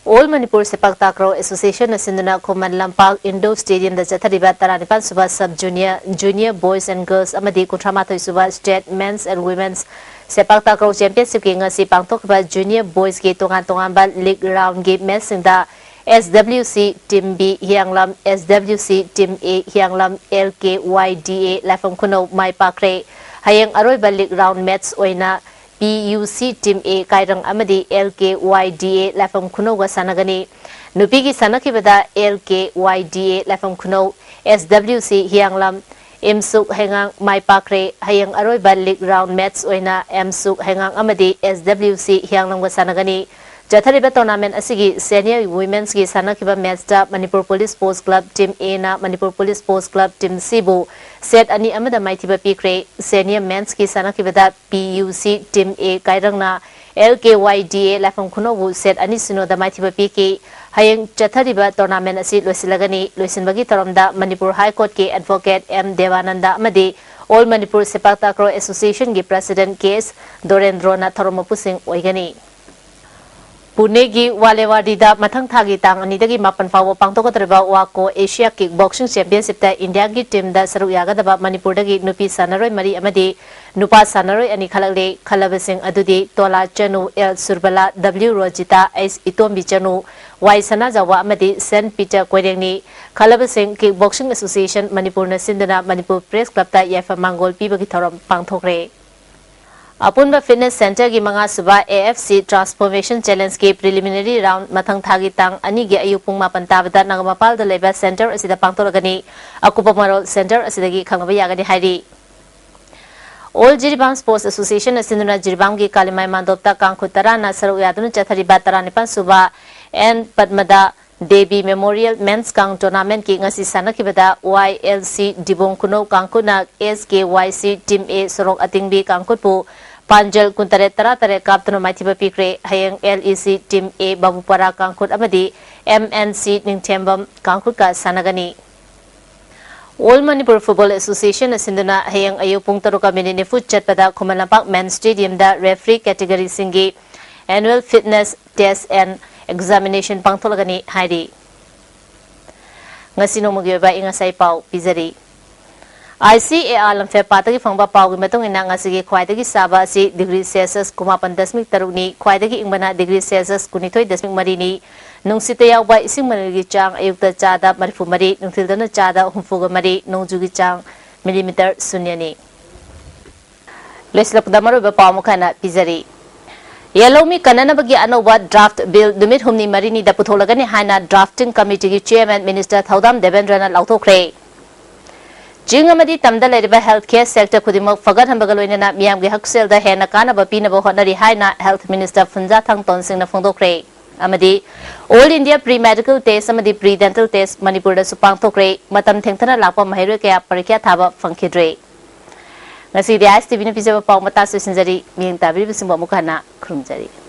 All Manipur ꯁꯦꯄꯥꯛ ꯇꯥꯀ꯭ꯔꯣ Associationꯅ ꯁꯤꯟꯗꯨꯅ ꯈꯨꯃꯟ ꯂꯝꯄꯥꯛ Indoor Stadiumꯗ ꯆꯠꯊꯔꯤꯕ ꯇꯔꯥꯅꯤꯄꯥꯟ ꯁꯨꯕ Sub Junior, Junior Boys and Girls ꯑꯃꯗꯤ ꯀꯨꯟꯊ꯭ꯔꯥ ꯃꯥꯊꯣꯏ ꯁꯨꯕ State Men's and Women's ꯁꯦꯄꯥꯛ takraw Championshipꯀꯤ ꯉꯁꯤ ꯄꯥꯡꯊꯣꯛꯈꯤꯕ Junior Boysꯀꯤ ꯇꯣꯉꯥꯟ ꯇꯣꯉꯥꯟꯕ league roundꯒꯤ matchꯁꯤꯡꯗ S W C Team B ꯍꯤꯌꯥꯡꯂꯝ, S W C Team A ꯍꯤꯌꯥꯡꯂꯝ, L K Y D A ꯂꯥꯏꯐꯝ ꯈꯨꯅꯧ ꯃꯥꯏ ꯄꯥꯛꯈ꯭ꯔꯦ꯫ ꯍꯌꯦꯡ ꯑꯔꯣꯏꯕ league round match ꯑꯣꯏꯅ P U C Team A ꯀꯥꯏꯔꯪ ꯑꯃꯗꯤ L K Y D A ꯂꯥꯏꯐꯝ ꯈꯨꯅꯧꯒ ꯁꯥꯟꯅꯒꯅꯤ꯫ ꯅꯨꯄꯤꯒꯤ ꯁꯥꯟꯅꯈꯤꯕꯗ L K Y D A ꯂꯥꯏꯐꯝ ꯈꯨꯅꯧ, S W C ꯍꯤꯌꯥꯡꯂꯝ, ꯏꯝꯁꯨꯛ ꯍꯩꯉꯥꯡ ꯃꯥꯏ ꯄꯥꯛꯈ꯭ꯔꯦ꯫ ꯍꯌꯦꯡ ꯑꯔꯣꯏꯕ league round match ꯑꯣꯏꯅ ꯏꯝꯁꯨꯛ ꯍꯩꯉꯥꯡ ꯑꯃꯗꯤ S W C ꯍꯤꯌꯥꯡꯂꯝꯒ ꯁꯥꯟꯅꯒꯅꯤ꯫ ꯆꯠꯊꯔꯤꯕ tournamentꯁꯤꯒꯤ senior womenꯒꯤ ꯁꯥꯟꯅꯈꯤꯕ matchꯇ Manipur Police Sports Club Team Aꯅ Manipur Police Sports Club Team Cꯕꯨ set ꯑꯅꯤ ꯑꯃꯗ ꯃꯥꯏꯊꯤꯕ ꯄꯤꯈ꯭ꯔꯦ꯫ Senior mensꯀꯤ ꯁꯥꯟꯅꯈꯤꯕꯗ P U C Team A ꯀꯥꯏꯔꯪꯅ L K Y D A ꯂꯥꯏꯐꯝ ꯈꯨꯅꯧꯕꯨ set ꯑꯅꯤ ꯁꯤꯅꯣꯗ ꯃꯥꯏꯊꯤꯕ ꯄꯤꯈꯤ꯫ ꯍꯌꯦꯡ ꯆꯠꯊꯔꯤꯕ tournament ꯑꯁꯤ ꯂꯣꯏꯁꯤꯜꯂꯒꯅꯤ꯫ ꯂꯣꯏꯁꯤꯟꯕꯒꯤ ꯊꯧꯔꯝꯗ Manipur High Courtꯀꯤ advocate M ꯗꯦꯕꯥꯅꯟꯗ ꯑꯃꯗꯤ All Manipur ꯁꯦꯄꯥꯛ takraw Associationꯒꯤ president K S ꯗꯣꯔꯦꯟꯗ꯭ꯔꯣꯅ ꯊꯧꯔꯝ ꯃꯄꯨꯁꯤꯡ ꯑꯣꯏꯒꯅꯤ꯫ ꯄꯨꯅꯦꯒꯤ ꯋꯥꯂꯦꯋꯥꯗꯤꯗ ꯃꯊꯪ ꯊꯥꯒꯤ ꯇꯥꯡ ꯑꯅꯤꯗꯒꯤ ꯃꯥꯄꯟ ꯐꯥꯎꯕ ꯄꯥꯡꯊꯣꯛꯀꯗꯧꯔꯤꯕ ꯋꯥꯀꯣ ꯑꯦꯁꯤꯌꯥ ꯀꯤꯛ ꯕꯣꯛꯁꯤꯡ ꯆꯦꯝꯄꯤꯌꯟꯁꯤꯞꯇ ꯏꯟꯗꯤꯌꯥꯒꯤ ꯇꯤꯝꯗ ꯁꯔꯨꯛ ꯌꯥꯒꯗꯕ ꯃꯅꯤꯄꯨꯔꯗꯒꯤ ꯅꯨꯄꯤ ꯁꯥꯟꯅꯔꯣꯏ ꯃꯔꯤ ꯑꯃꯗꯤ ꯅꯨꯄꯥ ꯁꯥꯟꯅꯔꯣꯏ ꯑꯅꯤ ꯈꯜꯂꯛꯂꯦ꯫ ꯈꯜꯂꯕꯁꯤꯡ ꯑꯗꯨꯗꯤ ꯇꯣꯂꯥ ꯆꯅꯨ, L Surbala, W Rozita, H ꯏꯇꯣꯝꯕꯤ ꯆꯅꯨ, ꯋꯥꯏ ꯁꯅꯥꯖꯥꯎꯕ ꯑꯃꯗꯤ ꯁꯦꯟ ꯄꯤꯇꯔ ꯀꯣꯏꯔꯦꯡꯅꯤ꯫ ꯈꯜꯂꯕꯁꯤꯡ ꯀꯤꯛ ꯕꯣꯛꯁꯤꯡ ꯑꯦꯁꯣꯁꯤꯌꯦꯁꯟ ꯃꯅꯤꯄꯨꯔꯅ ꯁꯤꯟꯗꯨꯅ ꯃꯅꯤꯄꯨꯔ ꯄ꯭ꯔꯦꯁ ꯀ꯭ꯂꯕꯇ ꯌꯥꯏꯐ ꯃꯥꯡꯒꯣꯜ ꯄꯤꯕꯒꯤ ꯊꯧꯔꯝ ꯄꯥꯡꯊꯣꯛꯈ꯭ꯔꯦ꯫ ꯑꯄꯨꯟꯕ ꯐꯤꯠꯅꯦꯁ ꯁꯦꯟꯇꯔꯒꯤ ꯃꯉꯥꯁꯨꯕ A F C transformation ꯆꯦꯂꯦꯟꯖꯀꯤ ꯄ꯭ꯔꯤꯂꯤꯃꯤꯅꯔꯤ round ꯃꯊꯪ ꯊꯥꯒꯤ ꯇꯥꯡ ꯑꯅꯤꯒꯤ ꯑꯌꯨꯛ ꯄꯨꯡ ꯃꯥꯄꯟ ꯇꯥꯕꯗ ꯅꯒꯃꯄꯥꯜꯗ ꯂꯩꯕ ꯁꯦꯟꯇꯔ ꯑꯁꯤꯗ ꯄꯥꯡꯊꯣꯛꯂꯒꯅꯤ꯫ ꯑꯀꯨꯞꯄ ꯃꯔꯣꯜ ꯁꯦꯟꯇꯔ ꯑꯁꯤꯗꯒꯤ ꯈꯪꯕ ꯌꯥꯒꯅꯤ ꯍꯥꯏꯔꯤ꯫ ꯑꯣꯜ ꯖꯤꯔꯤꯕꯥꯝ ꯁ꯭ꯄꯣꯔꯠꯁ ꯑꯦꯁꯣꯁꯤꯌꯦꯁꯟ ꯑꯁꯤꯅ ꯖꯤꯔꯤꯕꯥꯝꯒꯤ ꯀꯥꯂꯤꯃꯥꯏ ꯃꯥꯟꯗꯣꯞꯇ ꯀꯥꯡꯈꯨꯠ ꯇꯔꯥꯅ ꯁꯔꯨꯛ ꯌꯥꯗꯨꯅ ꯆꯠꯊꯔꯤꯕ ꯇꯔꯥꯅꯤꯄꯥꯟ ꯁꯨꯕ ꯑꯦꯟ ꯄꯗꯃꯗ ꯗꯦꯕꯤ ꯃꯦꯃꯣꯔꯤꯌꯦꯜ ꯃꯦꯟꯁ ꯀꯥꯡ ꯇꯣꯔꯅꯥꯃꯦꯟꯠꯀꯤ ꯉꯁꯤ ꯁꯥꯟꯅꯈꯤꯕꯗ ꯋꯥꯏ ꯑꯦꯜ ꯁꯤ ꯗꯤꯕꯣꯡ ꯈꯨꯅꯧ ꯀꯥꯡꯈꯨꯠꯅ ꯑꯦꯁ ꯀꯦ ꯋꯥꯏ ꯁꯤ ꯇꯤꯝ ꯑꯦ ꯁꯣꯔꯣꯛ ꯑꯇꯤꯡꯕꯤ ꯀꯥꯡꯈꯨꯠꯄꯨ ꯄꯥꯟꯖꯜ ꯀꯨꯟꯇꯔꯦꯠ ꯇꯔꯥꯇꯔꯦꯠ ꯀꯥꯞꯇꯨꯅ ꯃꯥꯏꯊꯤꯕ ꯄꯤꯈ꯭ꯔꯦ꯫ ꯍꯌꯦꯡ L E C team A Babupara ꯀꯥꯡꯈꯨꯠ ꯑꯃꯗꯤ ꯑꯦꯝ ꯑꯦꯟ ꯁꯤ ꯅꯤꯡꯊꯦꯝꯕꯝ ꯀꯥꯡꯈꯨꯠꯀ ꯁꯥꯟꯅꯒꯅꯤ꯫ ꯑꯣꯜ ꯃꯅꯤꯄꯨꯔ ꯐꯨꯠꯕꯣꯜ ꯑꯦꯁꯣꯁꯤꯌꯦꯁꯟ ꯑꯁꯤꯟꯗꯨꯅ ꯍꯌꯦꯡ ꯑꯌꯨꯛ ꯄꯨꯡ ꯇꯔꯨꯛꯀ ꯃꯤꯅꯤꯠ ꯅꯤꯐꯨ ꯆꯠꯄꯗ ꯈꯨꯃꯟ ꯂꯝꯄꯥꯛ ꯃꯦꯟ ꯁ꯭ꯇꯦꯗꯤꯌꯝꯗ ꯔꯦꯐ꯭ꯔꯤ ꯀꯦꯇꯦꯒꯣꯔꯤꯁꯤꯡꯒꯤ annual fitness test and examination ꯄꯥꯡꯊꯣꯛꯂꯒꯅꯤ ꯍꯥꯏꯔꯤ꯫ ꯉꯁꯤ ꯅꯣꯡꯃꯒꯤ ꯑꯣꯏꯕ ꯑꯏꯪ ꯑꯁꯥꯒꯤ ꯄꯥꯎ ꯄꯤꯖꯔꯤ꯫ ꯑꯥꯏ ꯁꯤ ꯑꯦ ꯑꯥꯔ ꯂꯝꯐꯦꯜ ꯄꯥꯠꯇꯒꯤ ꯐꯪꯕ ꯄꯥꯎꯒꯤ ꯃꯇꯨꯡ ꯏꯟꯅ ꯉꯁꯤꯒꯤ ꯈ꯭ꯋꯥꯏꯗꯒꯤ ꯁꯥꯕ ꯑꯁꯤ ꯗꯤꯒ꯭ꯔꯤ ꯁꯦꯜꯁꯤꯌꯁ ꯀꯨꯟꯃꯥꯄꯟ ꯗꯁꯃꯤꯛ ꯇꯔꯨꯛꯅꯤ, ꯈ꯭ꯋꯥꯏꯗꯒꯤ ꯏꯪꯕꯅ ꯗꯤꯒ꯭ꯔꯤ ꯁꯦꯜꯁꯤꯌꯁ ꯀꯨꯟꯅꯤꯊꯣꯏ ꯗꯁꯃꯤꯛ ꯃꯔꯤꯅꯤ꯫ ꯅꯨꯡꯁꯤꯠꯇ ꯌꯥꯎꯕ ꯏꯁꯤꯡ ꯃꯅꯤꯜꯒꯤ ꯆꯥꯡ ꯑꯌꯨꯛꯇ ꯆꯥꯗ ꯃꯔꯤꯐꯨ ꯃꯔꯤ, ꯅꯨꯡꯊꯤꯜꯗꯅ ꯆꯥꯗ ꯍꯨꯝꯐꯨꯒ ꯃꯔꯤ, ꯅꯣꯡꯖꯨꯒꯤ ꯆꯥꯡ ꯃꯤꯂꯤꯃꯤꯇꯔ ꯁꯨꯟꯌꯅꯤ꯫ ꯂꯣꯏꯁꯤꯜꯂꯛꯄꯗ ꯃꯔꯨꯑꯣꯏꯕ ꯄꯥꯎ ꯑꯃꯨꯛ ꯍꯟꯅ ꯄꯤꯖꯔꯤ꯫ ꯌꯦꯜꯍꯧꯃꯤ ꯀꯟꯅꯅꯕꯒꯤ ꯑꯅꯧꯕ ꯗ꯭ꯔꯥꯐꯠ ꯕꯤꯜ ꯅꯨꯃꯤꯠ ꯍꯨꯝꯅꯤ ꯃꯔꯤꯅꯤꯗ ꯄꯨꯊꯣꯛꯂꯒꯅꯤ ꯍꯥꯏꯅ ꯗ꯭ꯔꯥꯐꯇꯤꯡ ꯀꯃꯤꯇꯤꯒꯤ ꯆꯦꯌꯔꯃꯦꯟ ꯃꯤꯅꯤꯁꯇꯔ ꯊꯧꯗꯥꯝ ꯗꯦꯕꯦꯟꯗ꯭ꯔꯅ ꯂꯥꯎꯊꯣꯛꯈ꯭ꯔꯦ꯫ ꯆꯤꯡ ꯑꯃꯗꯤ ꯇꯝꯗ ꯂꯩꯔꯤꯕ ꯍꯦꯜꯊ ꯀꯦꯌꯔ ꯁꯦꯛꯇꯔ ꯈꯨꯗꯤꯡꯃꯛ ꯐꯒꯠꯍꯟꯕꯒ ꯂꯣꯏꯅꯅ ꯃꯤꯌꯥꯝꯒꯤ ꯍꯛꯁꯦꯜꯗ ꯍꯦꯟꯅ ꯀꯥꯟꯅꯕ ꯄꯤꯅꯕ ꯍꯣꯠꯅꯔꯤ ꯍꯥꯏꯅ ꯍꯦꯜꯊ ꯃꯤꯅꯤꯁꯇꯔ ꯐꯨꯟꯖꯥꯊꯥꯡ ꯇꯣꯟꯁꯤꯡꯅ ꯐꯣꯡꯗꯣꯛꯈ꯭ꯔꯦ꯫ ꯑꯃꯗꯤ all India pre medical test ꯑꯃꯗꯤ ꯄ꯭ꯔꯤ ꯗꯦꯟꯇꯦꯜ ꯇꯦꯁ ꯃꯅꯤꯄꯨꯔꯗꯁꯨ ꯄꯥꯡꯊꯣꯛꯈ꯭ꯔꯦ꯫ ꯃꯇꯝ ꯊꯦꯡꯊꯅ ꯂꯥꯛꯄ ꯃꯍꯩꯔꯣꯏ ꯀꯌꯥ ꯄꯔꯤꯈ꯭ꯌꯥ ꯊꯥꯕ ꯐꯪꯈꯤꯗ꯭ꯔꯦ꯫ ꯉꯁꯤꯗꯤ ꯑꯥꯏ ꯑꯦꯁ ꯇꯤ ꯚꯤꯅ ꯄꯤꯖꯕ ꯄꯥꯎ ꯃꯇꯥꯡ ꯂꯣꯏꯁꯤꯟꯖꯔꯤ꯫ ꯃꯤꯠꯌꯦꯡ ꯇꯥꯕꯤꯔꯤꯕꯁꯤꯡꯕꯨ ꯑꯃꯨꯛ ꯍꯟꯅ ꯈꯨꯔꯨꯝꯖꯔꯤ꯫